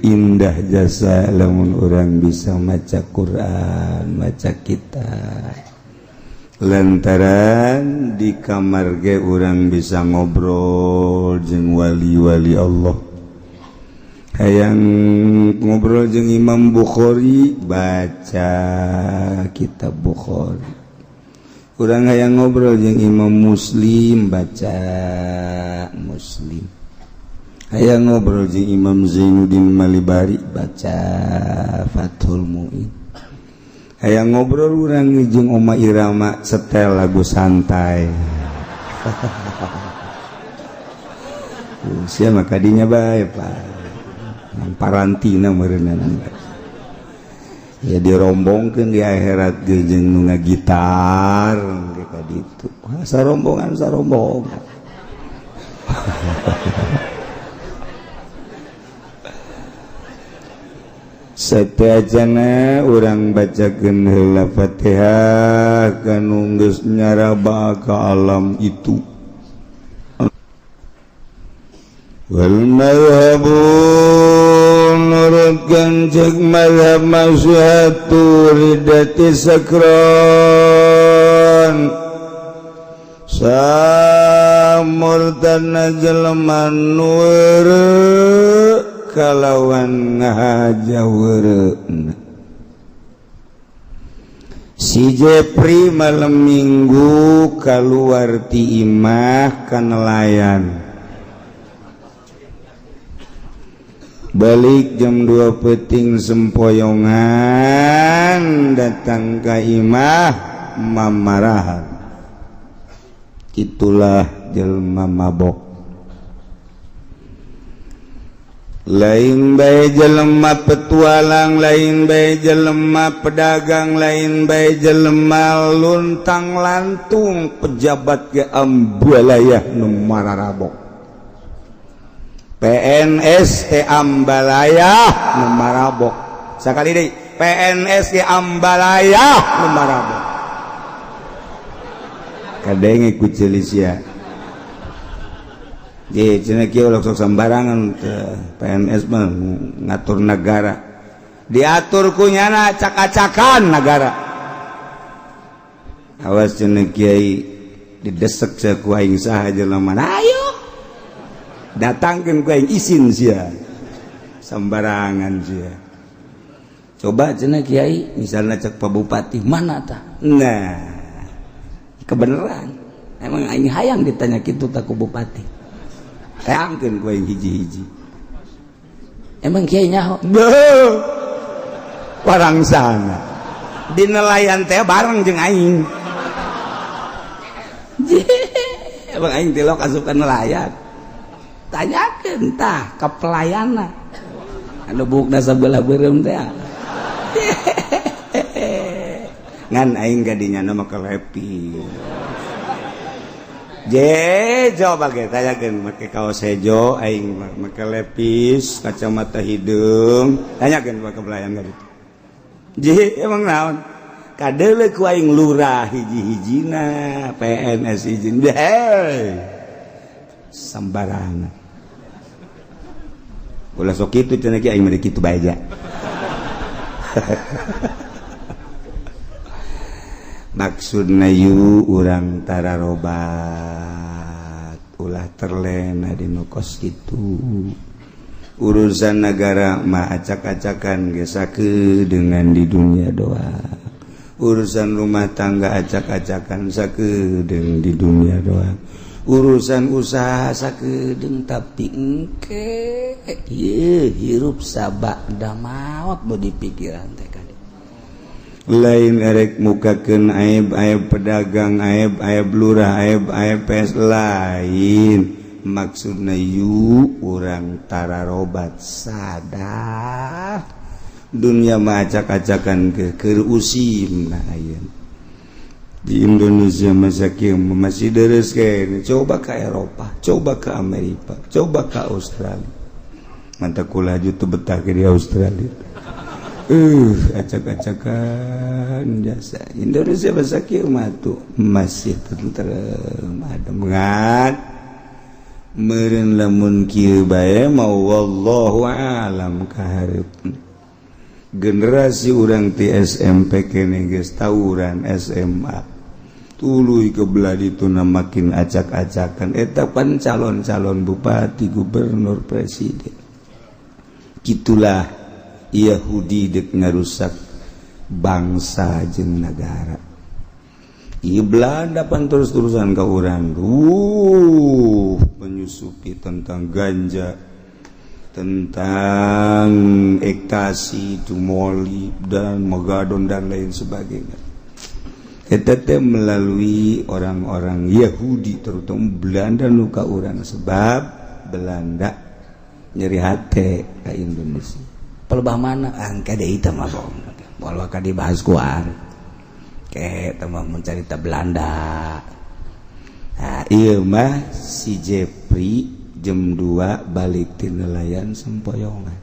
Indah jasa lamun urang bisa maca Quran, maca kitab, lantaran di kamar ge urang bisa ngobrol jeung wali-wali Allah. Hayang ngobrol jeung Imam Bukhari, baca kitab Bukhari. Urang hayang ngobrol jeung Imam Muslim, baca Muslim. Hayang ngobrol jeung Imam Zainuddin Malibari, baca Fathul Muin. Hayang ngobrol urang jeung Oma Irama, setel lagu santai. Sia mah kadinya bae, Pak. Parantina meureunana. Ya dirombongkeun di akhirat ge jeung nu ngagitar ge ka ditu. Sarombongan sarombongan. Sateuacanna urang bacakeun heula Fatihah kanu geus nyaraba ka alam itu. Wal madhhabu nurutkeun ceuk madhab masyhatu ridati sakron samurtana jelema nu kalawan ngahajawereuna. Si Jepri malam minggu kaluar ti imah ka nelayan, balik jam 2 peting sempoyongan datang ka imah mamarahan. Itulah jelma mabok. Lain bae jelema petualang, lain bae jelema pedagang, lain bae jelema luntang lantung pejabat ge ambalayah nu mararabok. PNS teh ambalayah nu marabok. Sakali deui, PNS ge ambalayah nu marabok. Kadenge ku ceulisia. Ye, cenah kieu ulah sok sembarangan PNS mah ngatur negara. Diatur ku nyana acak-acakan negara. Awas cenah kiai didesek sia ku aing saha jelema. Ayo. Datangkeun ku aing isin sia. Sembarangan sia. Coba cenah kiai misalnya cek Pak Bupati mana tah? Nah, kebenaran. Emang aing hayang ditanya kitu tah ku bupati. Hayangkeun ku aing hiji-hiji. Emang kiai nyaho? Beuh. Parangsana. Di nelayan teh bareng jeung aing. Emang aing tilok asup ka nelayan. Tanyakeun tah ka pelayanna. Anu buukna sabelah beureum teh. Ngan aing gadinya mah kelepi. Je coba ge tanyakeun make kaos hejo aing make lepis kacamata hideung tanyakeun ka pelayan ka ditu. Je emang naon? Kadeuleu ku aing lurah hiji-hijina PNS izin. Hei. Sembarangan. Ulah sok kitu cenah ki aing mah kitu bae ja. Maksudna yu urang tararobat ulah terlena di nu kos kitu. Urusan negara mah acak-acakan ge sakedeungan di dunia doang. Urusan rumah tangga acak-acakan sakedeung di dunia doang. Urusan usaha sakedeung tapi engke ieu hirup sabada maot nu dipikiran teh. Lain erek mukakeun aib-aib pedagang, aib-aib lurah, aib-aib PS lain. Maksudna yu urang tararobat sadar dunia mah acak-acakan keur usim nah ayeuna. Di Indonesia masa kieu masih deres kene. Coba ke Eropa, coba ke Amerika, coba ke Australia. Mantap kula teu betah ke di Australia. Acak-acakan jasa Indonesia masa kieu mah tuh masih tentrem adem ngan meureun lamun kieu bae mah wallahu alam kahareup generasi urang ti SMP kene geus tawuran SMA tuluy ke belah dituna makin acak-acakan eta pan calon-calon bupati gubernur presiden. Gitulah Yahudi dek ngarusak bangsa jeung negara. Ieu Belanda pan terus-terusan ka urang. Menyusupi tentang ganja, tentang ekstasi, tumoli dan megadon dan lain sebagainya. Eta teh melalui orang-orang Yahudi terutama Belanda nu ka urang sebab Belanda nyeri hate ka Indonesia. Pelebah mana angka deui teh mah bohong. Moal bakal dibahas kuar kayak teman mencerita Belanda. Nah, iya mah si Jepri jam 2 balik ti nelayan, sempoyongan,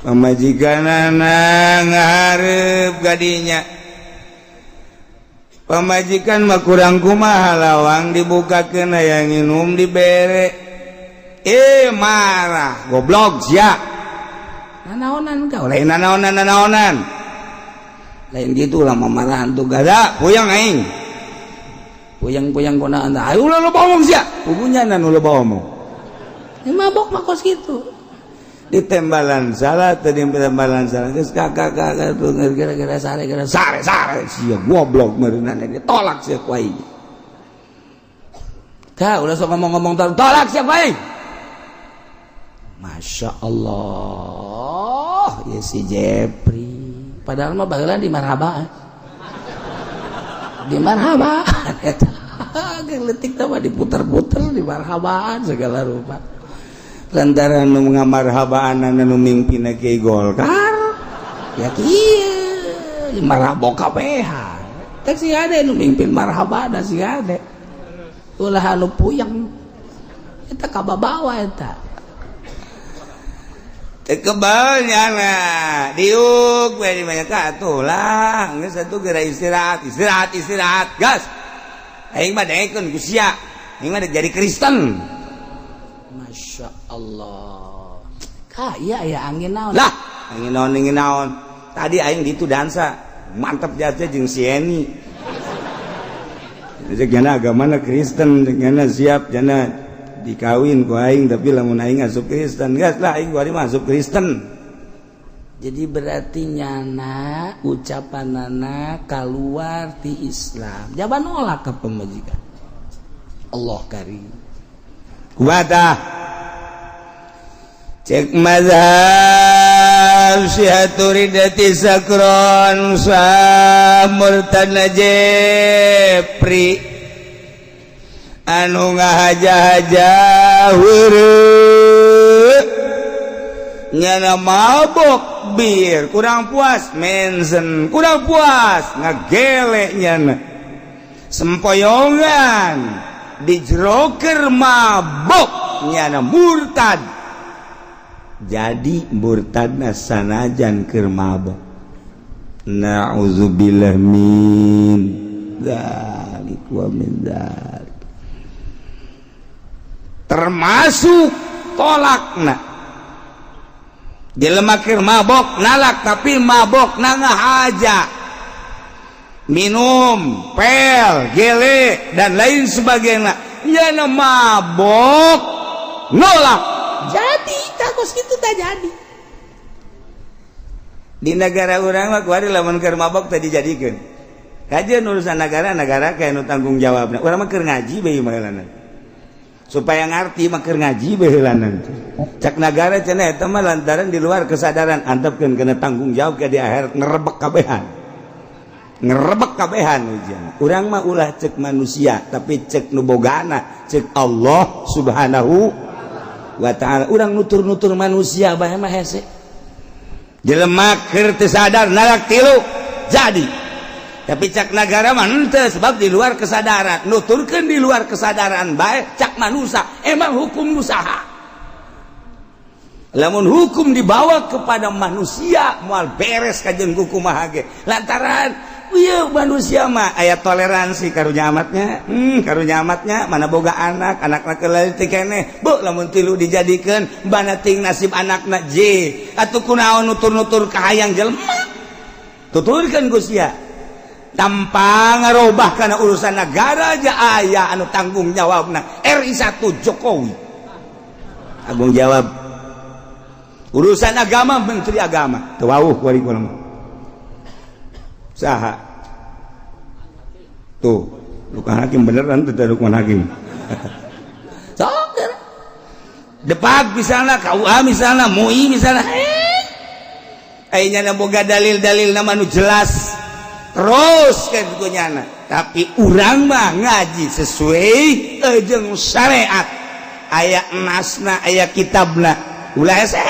pamajikan ngarep gadinya. Pamajikan mah kurang kumaha, lawang dibuka, kena yang minum dibere, eh marah, "Goblok sia, nanaonan kau?" "Lain nanaonan, nanaonan lain gitu lah." Marahan tuh gada, puyeng aing, puyeng-puyeng kona anda. Ayo ulah loba omong sia, pugunya nan ulah loba omong. Ya, mabok mah kos gitu. Ditembalan salah tadi, tembalan salah, geus kakak kakak tuh gara-gara sare, gara sare sare sia, goblok meureunna, ditolak sia ku aing. Kak, udah sok ngomong-ngomong, tolak siapa aing. Masya Allah ya si Jepri. Padahal mah baheula di marhaba, di marhaba eta leutik mah diputer-puter di marhabaan segala rupa. Lantaran nu ngamarhabaan nu mimpin Kiai Golkar. Ya kieu marhaba kabehan teh si ade nu mimpin marhaba da si ade ulah anu puyeng eta kababawa eta. Teu kebal nyana diuk we di banyak atuh lah, geus atuh geura istirahat, istirahat, istirahat, gas aing mah daekeun ku sia, aing mah jadi Kristen. Masya Allah. Kak, iya ya, angin naon? Lah, angin naon, angin naon? Tadi aing gitu dansa mantep jasa jeung si Eni. Cek jana agamana Kristen, cek jana siap jana dikawin ku aing, tapi lamun aing asup Kristen, gas lah aing kuari masuk Kristen. Jadi berarti nyana ucapan nana keluar di Islam. Jangan nolak ke pemajikan. Allah karim. Kumaha cek mazhab Syiatu Ridati Sakron sa murtadna Jepri anu ngahaja-haja heureut nyana mabok bir, kurang puas mensen, kurang puas ngagele, nyana sempoyongan di jeroker mabok, nyana murtad. Jadi murtadna sanajan keur mabok. Na'udzubillah min dzalik wa min dzalik. Termasuk tolakna jelema keur mabok nalak, tapi mabok na ngahaja, minum pel, gele, dan lain sebagainya, nyana mabok nolak. Jadi takos gitu tak jadi. Di negara urang mah kuari lamun keur mabok tadi dijadikeun kajian urusan negara, negara kayak nu tanggung jawabna. Urang mah keur ngaji bae baheulana, supaya ngarti mah keur ngaji baheulana. Cak negara cenah eta mah lantaran di luar kesadaran, antepkeun kena tanggung jawab ke di akhirat, ngerebek kabehan, ngerebek kabehan ujian. Urang mah ulah cek manusia, tapi cek nu bogana, cek Allah Subhanahu wa Ta'ala. Urang nutur-nutur manusia bae mah hese. Jelema keur teu sadar nalak tilu jadi, tapi cak negara mah henteu, sebab di luar kesadaran. Nuturkeun di luar kesadaran bae cak manusia, emang hukum usaha. Lamun hukum dibawa kepada manusia moal beres kajeun kumaha ge, lantaran ieu manusia mah aya toleransi. Karunya amatnya, karunya amatnya, mana boga anak, anakna leutik keneh, bu. Lamun tilu dijadikeun bana ting nasib anakna j atuh kunaon nutur-nutur kahayang jelema tuturkeun ku sia tanpa ngarobah karena urusan negara aja. Aya anu tanggung jawabna, RI 1 Jokowi tanggung jawab urusan agama, menteri agama teu wawuh kuari mah saha tuh. Lukman Hakim beneran tuh, Lukman Hakim. Sok Depak misalnya, KUA misalnya, MUI misalnya, kayaknya boga dalil-dalil nama nu jelas terus kan nyana. Tapi urang mah ngaji sesuai jeung syariat, aya nasna, aya kitabna, ulah hese.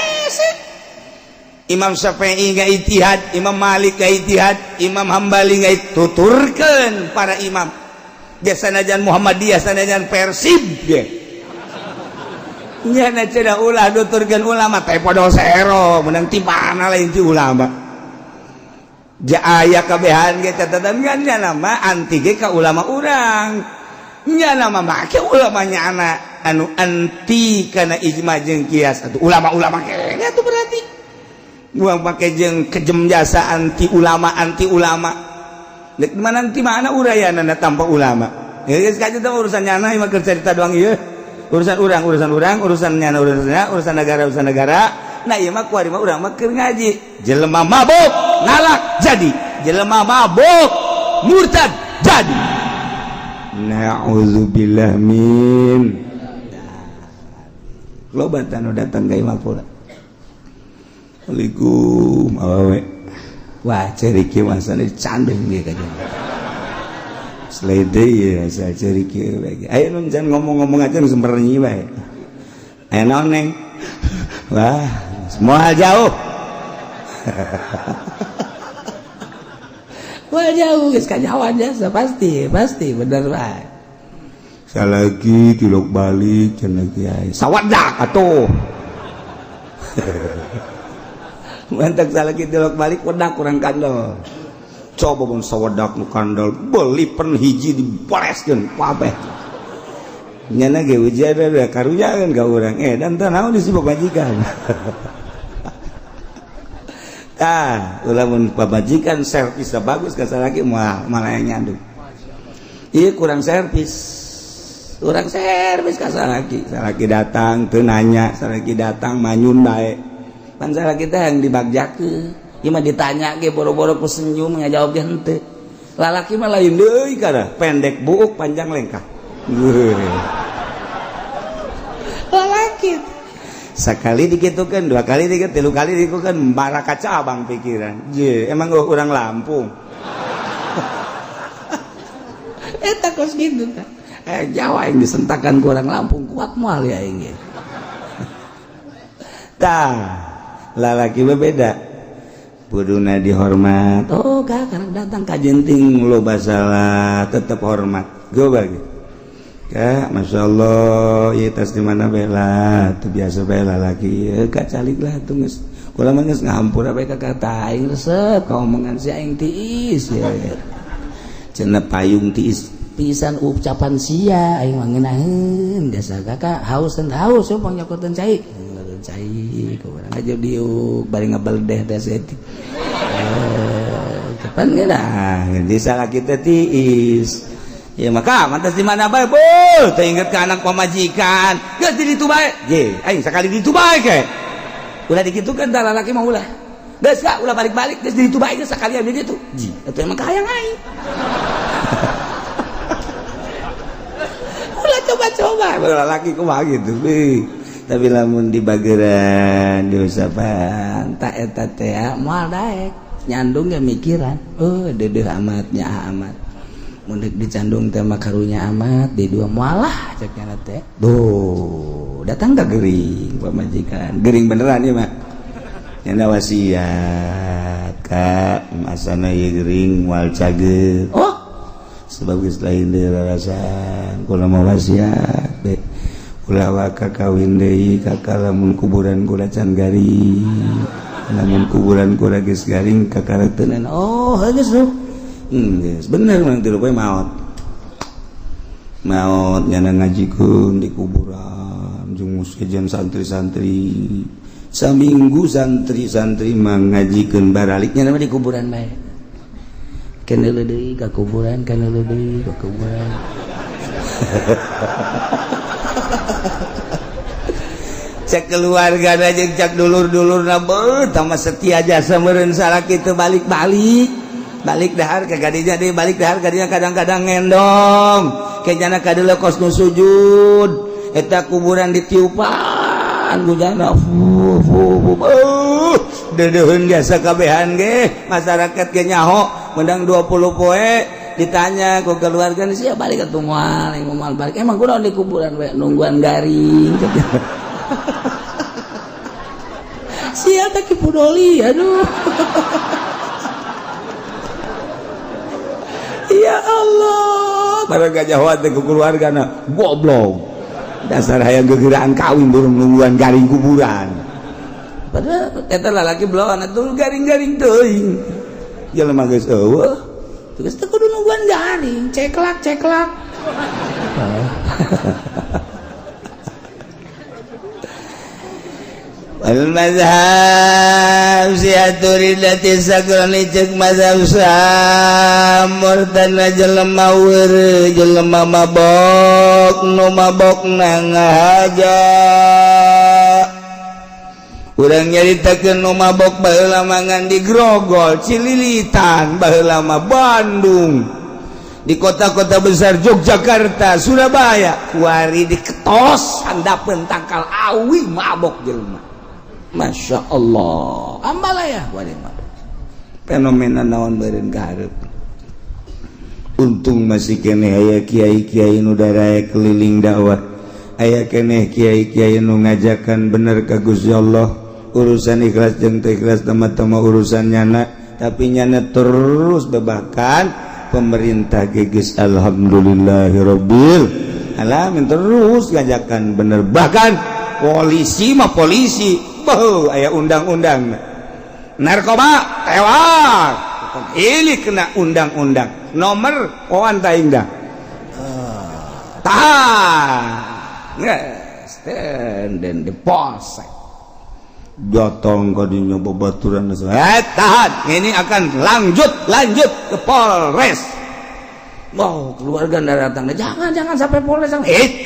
Imam Syafi'i nggak ijtihad, Imam Malik nggak ijtihad, Imam Hambali nggak, tuturkan para imam. Biasa najan Muhammadiyah, sanajan Persib ge. Nya na cenah ulah nuturkeun ulama teh podo sero, menang ti mana lain ti ulama. Ja aya kabehan ge catatan kan nya nama anti ge ka ulama urang. Nya nama make ulamanya anak anu anti kana ijma jeung kias atuh ulama-ulama kene atuh berarti. Buang make jeung kejem jasa anti ulama anti ulama. Dek mana anti mana urayanana tanpa ulama. Ya geus kaji teh urusan nyana mah keur carita doang ieu. Urusan urang urusan urang, urusan nyana urusannya, urusan negara urusan negara. Nah ieu mah kuari mah urang mah keur ngaji. Jelema mabuk nalak jadi, jelema mabuk murtad jadi. Na'udzubillah min. Loba tanu datang ka imah pula. Assalamualaikum awewe. Wah, ceurik kieu masana candung ge ka jelema. Selede ya, saya ceurik kieu bae. Ayo nun jangan ngomong-ngomong aja nu semberenyi bae. Aya naon, Neng? Wah, semua jauh. Wah jauh geus kanyawan jasa pasti, pasti bener bae. Salagi tilok balik cenah kiai. Sawadak atuh. Mantak salagi tilok balik wedak kurang kandel. Coba mun sawedak nu kandel beli pen hiji diboleskeun kabeh. Nyana ge ujian ada karunya kan ka urang. Dan teh naon disebut pamajikan. Tah, ulah mun pamajikan servis bagus ka salaki moal malah yang nyandung. Ieu kurang servis. Kurang servis ka salaki. Salaki datang teu nanya, salaki datang manyun bae. Pan salaki teh yang dibagjakeun. Ieu mah ditanya ge boro-boro ku senyum ngajawab ge henteu. Lalaki mah lain deui kada, pendek buuk panjang lengkah. Lalaki sekali dikitukan, dua kali dikit, tilu kali dikitukan, marah kaca abang pikiran. Je, emang gua kurang Lampung. Eta kos gitu tah. Jawa yang disentakan kurang Lampung kuat moal ya aing ge. Tah, lalaki mah beda. Kuduna dihormat. Oh, kak, karena datang ka jenting loba salah tetep hormat. Gue bagi. Kak, masya Allah, ieu tas di mana bela, tuh biasa bela lagi. Ya, kak calik lah tuh geus. Kula mah geus ngampura bae ka kata aing resep ka omongan si aing tiis ya. Cenah payung tiis pisan ucapan sia aing mah ngeunaheun jasa kakak haus dan haus yo pangyakoteun cai. Cai ku urang aja diuk bari ngabeldeh teh saeutik. Kapan geunah di salah kita tiis. Ya maka mantas di mana bae beuh teu inget ka anak pamajikan. Geus di ditu bae. Je, aing sakali di ditu bae ke. Ulah dikitukeun tah lalaki mah ulah. Geus ka ulah balik-balik geus di ditu bae geus sakalian di ditu. Ji, atuh emang kahayang aing. Ulah coba-coba lalaki kumaha gitu. Beuh. Tapi lamun dibageran diusapan tak eta teh moal daek nyandung ge mikiran. Oh, dedeuh amat nya amat. Mun deuk dicandung teh mah karunya amat di dua moal lah cek nyana teh. Duh, datang ka gering pamajikan. Gering beneran ieu mah. Nyana wasiat ka masana ieu gering moal cager. Oh, sebab geus lain deui rarasan kula mah wasiat be. Ulah waka kawin deui kakak lamun kuburan kula can garing. Lamun kuburan kula geus garing kakareuteunan. Oh, geus tuh. Geus bener mah tilu poe maot. Maot nyana ngajikeun di kuburan jeung sejen santri-santri. Saminggu santri-santri mah ngajikeun baralik nyana mah di kuburan bae. Keun deui ka kuburan, keun deui ka kuburan. Cek keluarga aja cek dulur-dulur na beuh tambah setia jasa meureun salaki teu balik-balik. Balik dahar ke gadinya deui balik dahar gadinya kadang-kadang ngendong. Kejana kadeuleu kos nu sujud. Eta kuburan ditiupan gujana fu fu fu. Deudeuheun jasa kabehan ge masyarakat ge nyaho menang 20 poe ditanya ku keluarga sia balik atuh moal moal balik emang kunaon di kuburan we nungguan garing. Sia teh Ki Pudoli, aduh. Ya Allah, barang gajah teh ku keluargana goblok. Dasar hayang gegeraan kawin burung nungguan garing kuburan. Padahal eta lalaki blowan atuh garing-garing teuing. Jelema geus eueuh. Terus teh kudu nungguan garing, ceklak ceklak. Wal mazhab siatu ridati sakrani cek mazhab murtadna jelema weureuh jelema mabok nu mabokna ngahaja. Urang nyaritakeun nu mabok baheula mangan di Grogol, Cililitan, baheula mah Bandung, di kota-kota besar Yogyakarta, Surabaya, kuari diketos handapeun tangkal awi mabok jelema. Masya Allah, ambalaya kuari mabok. Fenomena naon beureun ka hareup. Untung masih keneh aya kiai-kiai nu daraya keliling dakwah, aya keneh kiai-kiai nu ngajakan bener ka Gusti Allah. Urusan ikhlas jeung teu ikhlas tama-tama urusan nyana, tapi nyana terus bebakan pemerintah geus alhamdulillahirabbil alamin terus ngajakan bener. Bahkan polisi mah polisi, beuh aya undang-undang narkoba tewas ini kena undang-undang nomor oan taing dah tahan yes, dan di polsek datang kadinya babaturan tahan ini akan lanjut ke Polres. Wow, keluarga ndak datang, jangan sampai Polres,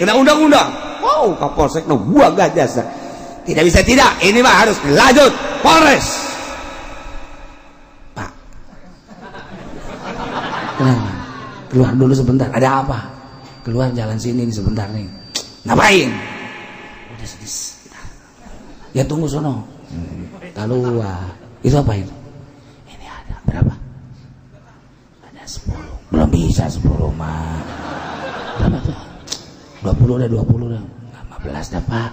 kena undang-undang. Wow, ke Polsek no gua gak jasa, tidak bisa tidak, ini mah harus lanjut Polres. Pak, kenapa? Keluar dulu sebentar, ada apa? Keluar jalan sini nih sebentar nih. Ngapain? Udah sedih. Ya tunggu sono. Keluar. Itu apa itu? Ini ada berapa? Ada 10. Belum bisa 10 mah. Berapa tuh? 20 dah, 20 dah. 15 dah, Pak.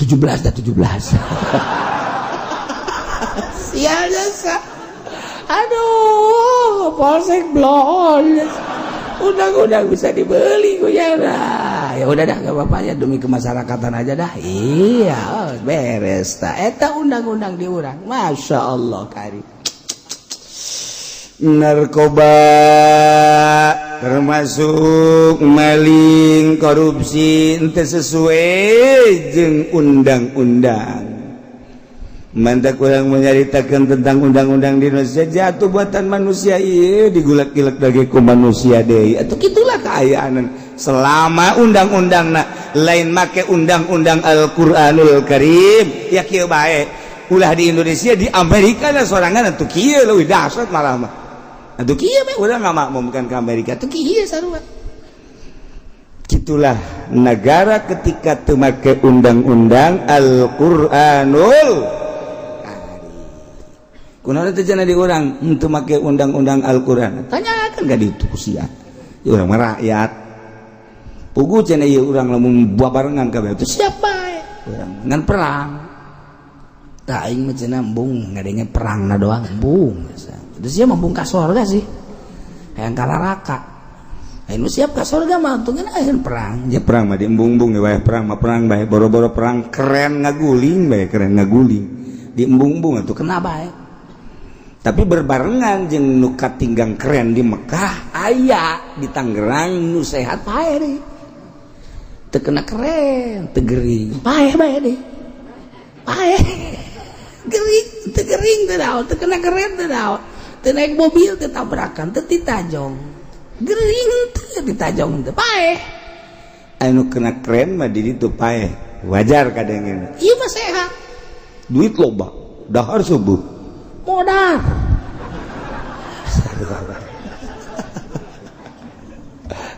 17 dah, 17. Sial jasa. Aduh, polsek blon. Undang-undang bisa dibeli gue ya dah. Ya udah dah, gak apa-apa ya, demi kemasyarakatan aja dah. Iya, oh, beres ta. Eta undang-undang diurang. Masya Allah kari. Narkoba termasuk maling, korupsi ente sesuai jeung undang-undang. Mantap kurang menyaritakan tentang undang-undang di Indonesia jatuh buatan manusia, iya digulak-gilak lagi ku manusia deh. Atau gitulah keayaan selama undang-undang nah lain make undang-undang Al-Qur'anul Karim ya kieu bae. Ulah di Indonesia, di Amerika lah sorangan atuh kieu leuwih dahsyat malah mah. Atuh kieu bae urang ngamakmumkan ke Amerika atuh kieu sarua. Gitulah negara ketika teu make undang-undang Al-Qur'anul. Kunaon teh cenah di urang henteu make undang-undang Al-Qur'an? Tanyakan ka ditu ku sia. Ieu urang mah rakyat. Pugu cenah ieu urang lamun babarengan kabeh teu siap bae. Urang ngan perang. Tah aing mah cenah embung ngadenge perangna doang embung. Terus sia mah embung ka sorga sih. Hayang ka neraka. Aing nu siap ka sorga mah untungna aing perang. Ya perang mah diembung-embung we perang mah perang bae boro-boro perang keren ngaguling bae keren ngaguling. Diembung-embung atuh kena bae. Tapi berbarengan jeung nu katinggang keren di Mekah aya di Tangerang nu sehat pae deh. Teu kena keren, teu gering. Pae bae deh. Pae. Gering, teu gering teu naon, teu kena keren teu naon. Teu naik mobil teu tabrakan, teu ditajong. Gering teu ditajong teu pae. Anu kena keren mah di ditu pae. Wajar kadang. Ieu mah sehat. Duit loba, dahar subuh. Modal.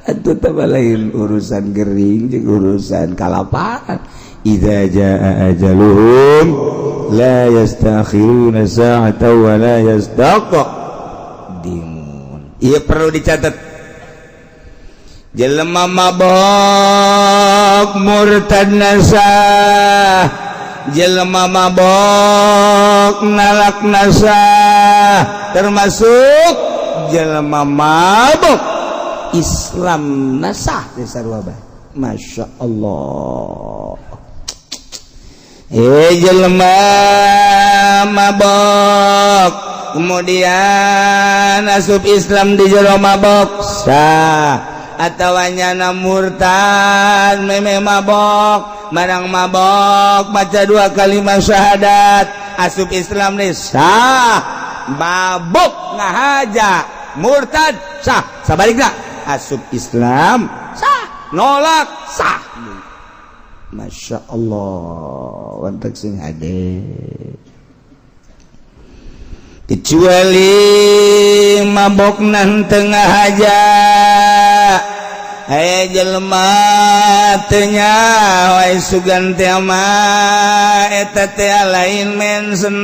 Itu tambah lain urusan gering jeung urusan kalaparan. Idza jaa ajaluhum la yastakhiruna sa'atan wa la yastaqdimun. Ieu perlu dicatat. Jelema mabok murtad nasah Jelema mabok nalak nasah, termasuk jelema mabok Islam nasah teh sarua bae. Masya Allah. Eh, jelema mabok kemudian asup Islam di jero mabok sah, atau nyana murtad meme mabok, marang mabok baca dua kalimat syahadat asup Islam nih sah. Mabok ngahaja murtad sah, sabalikna asup Islam sah, nolak sah. Masya Allah, wantak sing hade. Kecuali mabok nan tengah aja. Aya jelema teu nyaho ai sugan teh mah eta teh lain Mansion.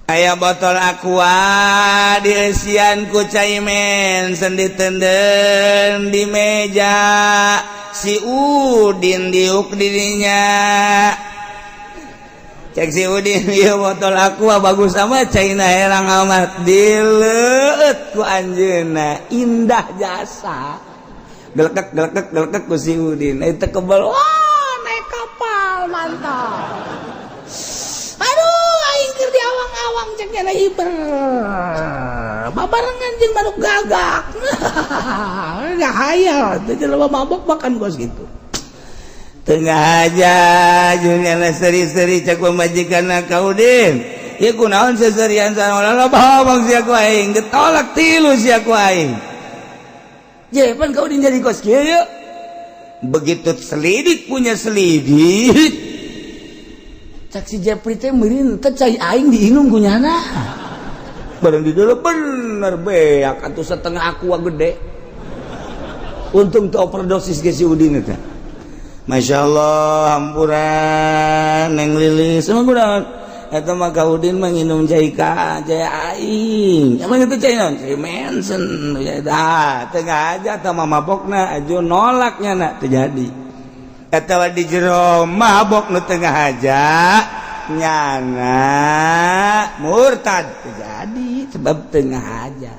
Aya botol Aqua dieusian ku cai Mansion, ditenden di meja, si Udin diuk dirinya. Cek si Udin, "Ieu botol Aqua bagus amat, caina herang amat." Dileueut ku anjeunna, indah jasa. Gelekek gelekek gelekek ku si Udin itu kebal. Wah, naik kapal, mantap. "Aduh, aing keur di awang-awang," cek nya, hiber babarengan jeung manuk gagak. Ngahayal teh jelema mabok makan kos gitu. Tengah aja jeung seri-seri. Cek pamajikan ka Udin, "Ieu kunaon seserian sana?" "Loba sia ku aing, getolak tilu sia ku aing." Je, pan ka Udin jadi kos kieu. Begitu selidik punya selidik, cek si Jepri teh, "Meureun teh cai aing diinum ku nyana." Bareng di dulu bener beak atuh setengah Aqua gede. Untung tuh overdosis ge si Udin eta. Masya Allah, hampura, Neng Lilis, emang kunaon? Eta mah ka Udin mah nginum cai ka cai aing. Emang itu cai naon? Cai Mansion. Ya dah, tengah aja atau mah mabokna aju nolaknya nak terjadi. Eta di jero mabok nu tengah aja nyana murtad terjadi sebab tengah aja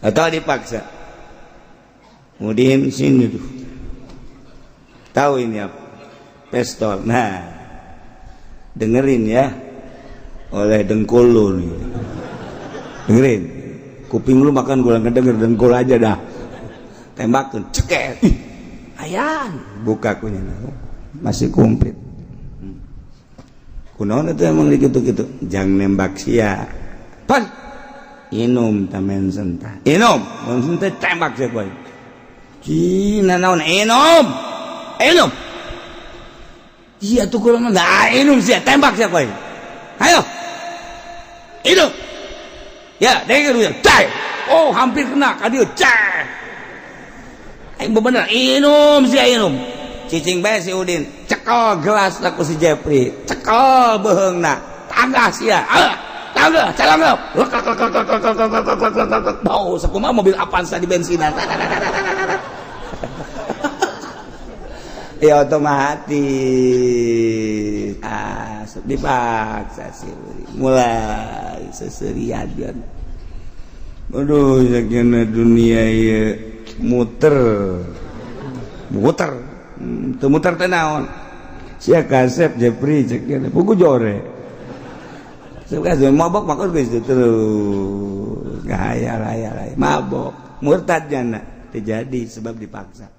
atau dipaksa. Kemudian sini tuh, tahu ini apa? Pistol. Nah, dengerin ya, oleh dengkul lu nih, dengerin. Kuping lu makan kurang ngedenger, dengkul aja dah. Tembakin, ceket. Ih, ayan buka kunya, masih komplit. Kunaon itu emang gitu-gitu jangan nembak sia? Pan inum ta Mansion ta, inum Mansion teh, tembak sia boy. Cina naon? Inum, inum. Iya tuh, kurang nggak inum sia, tembak sia boy. Ayo inum ya, denger ya. Cai. Oh, hampir kena ka dieu. Cai. Aing bener, inum sia, inum. Cicing bae si Udin, cekel gelas ku si Jepri, cekel beheungna. Tangga sia, ah, tangga calangep. Bau sakumaha mobil Avanza di bensinan. Ya otomatis ah dipaksa sih, mulai seserian dia. Aduh, sakjana dunia ya muter muter. Teu muter teh naon sia kasep Jepri? Cek dia buku jore. Siap kasep mabok maka geus terus ngahayal hayal mabok murtad jana terjadi sebab dipaksa.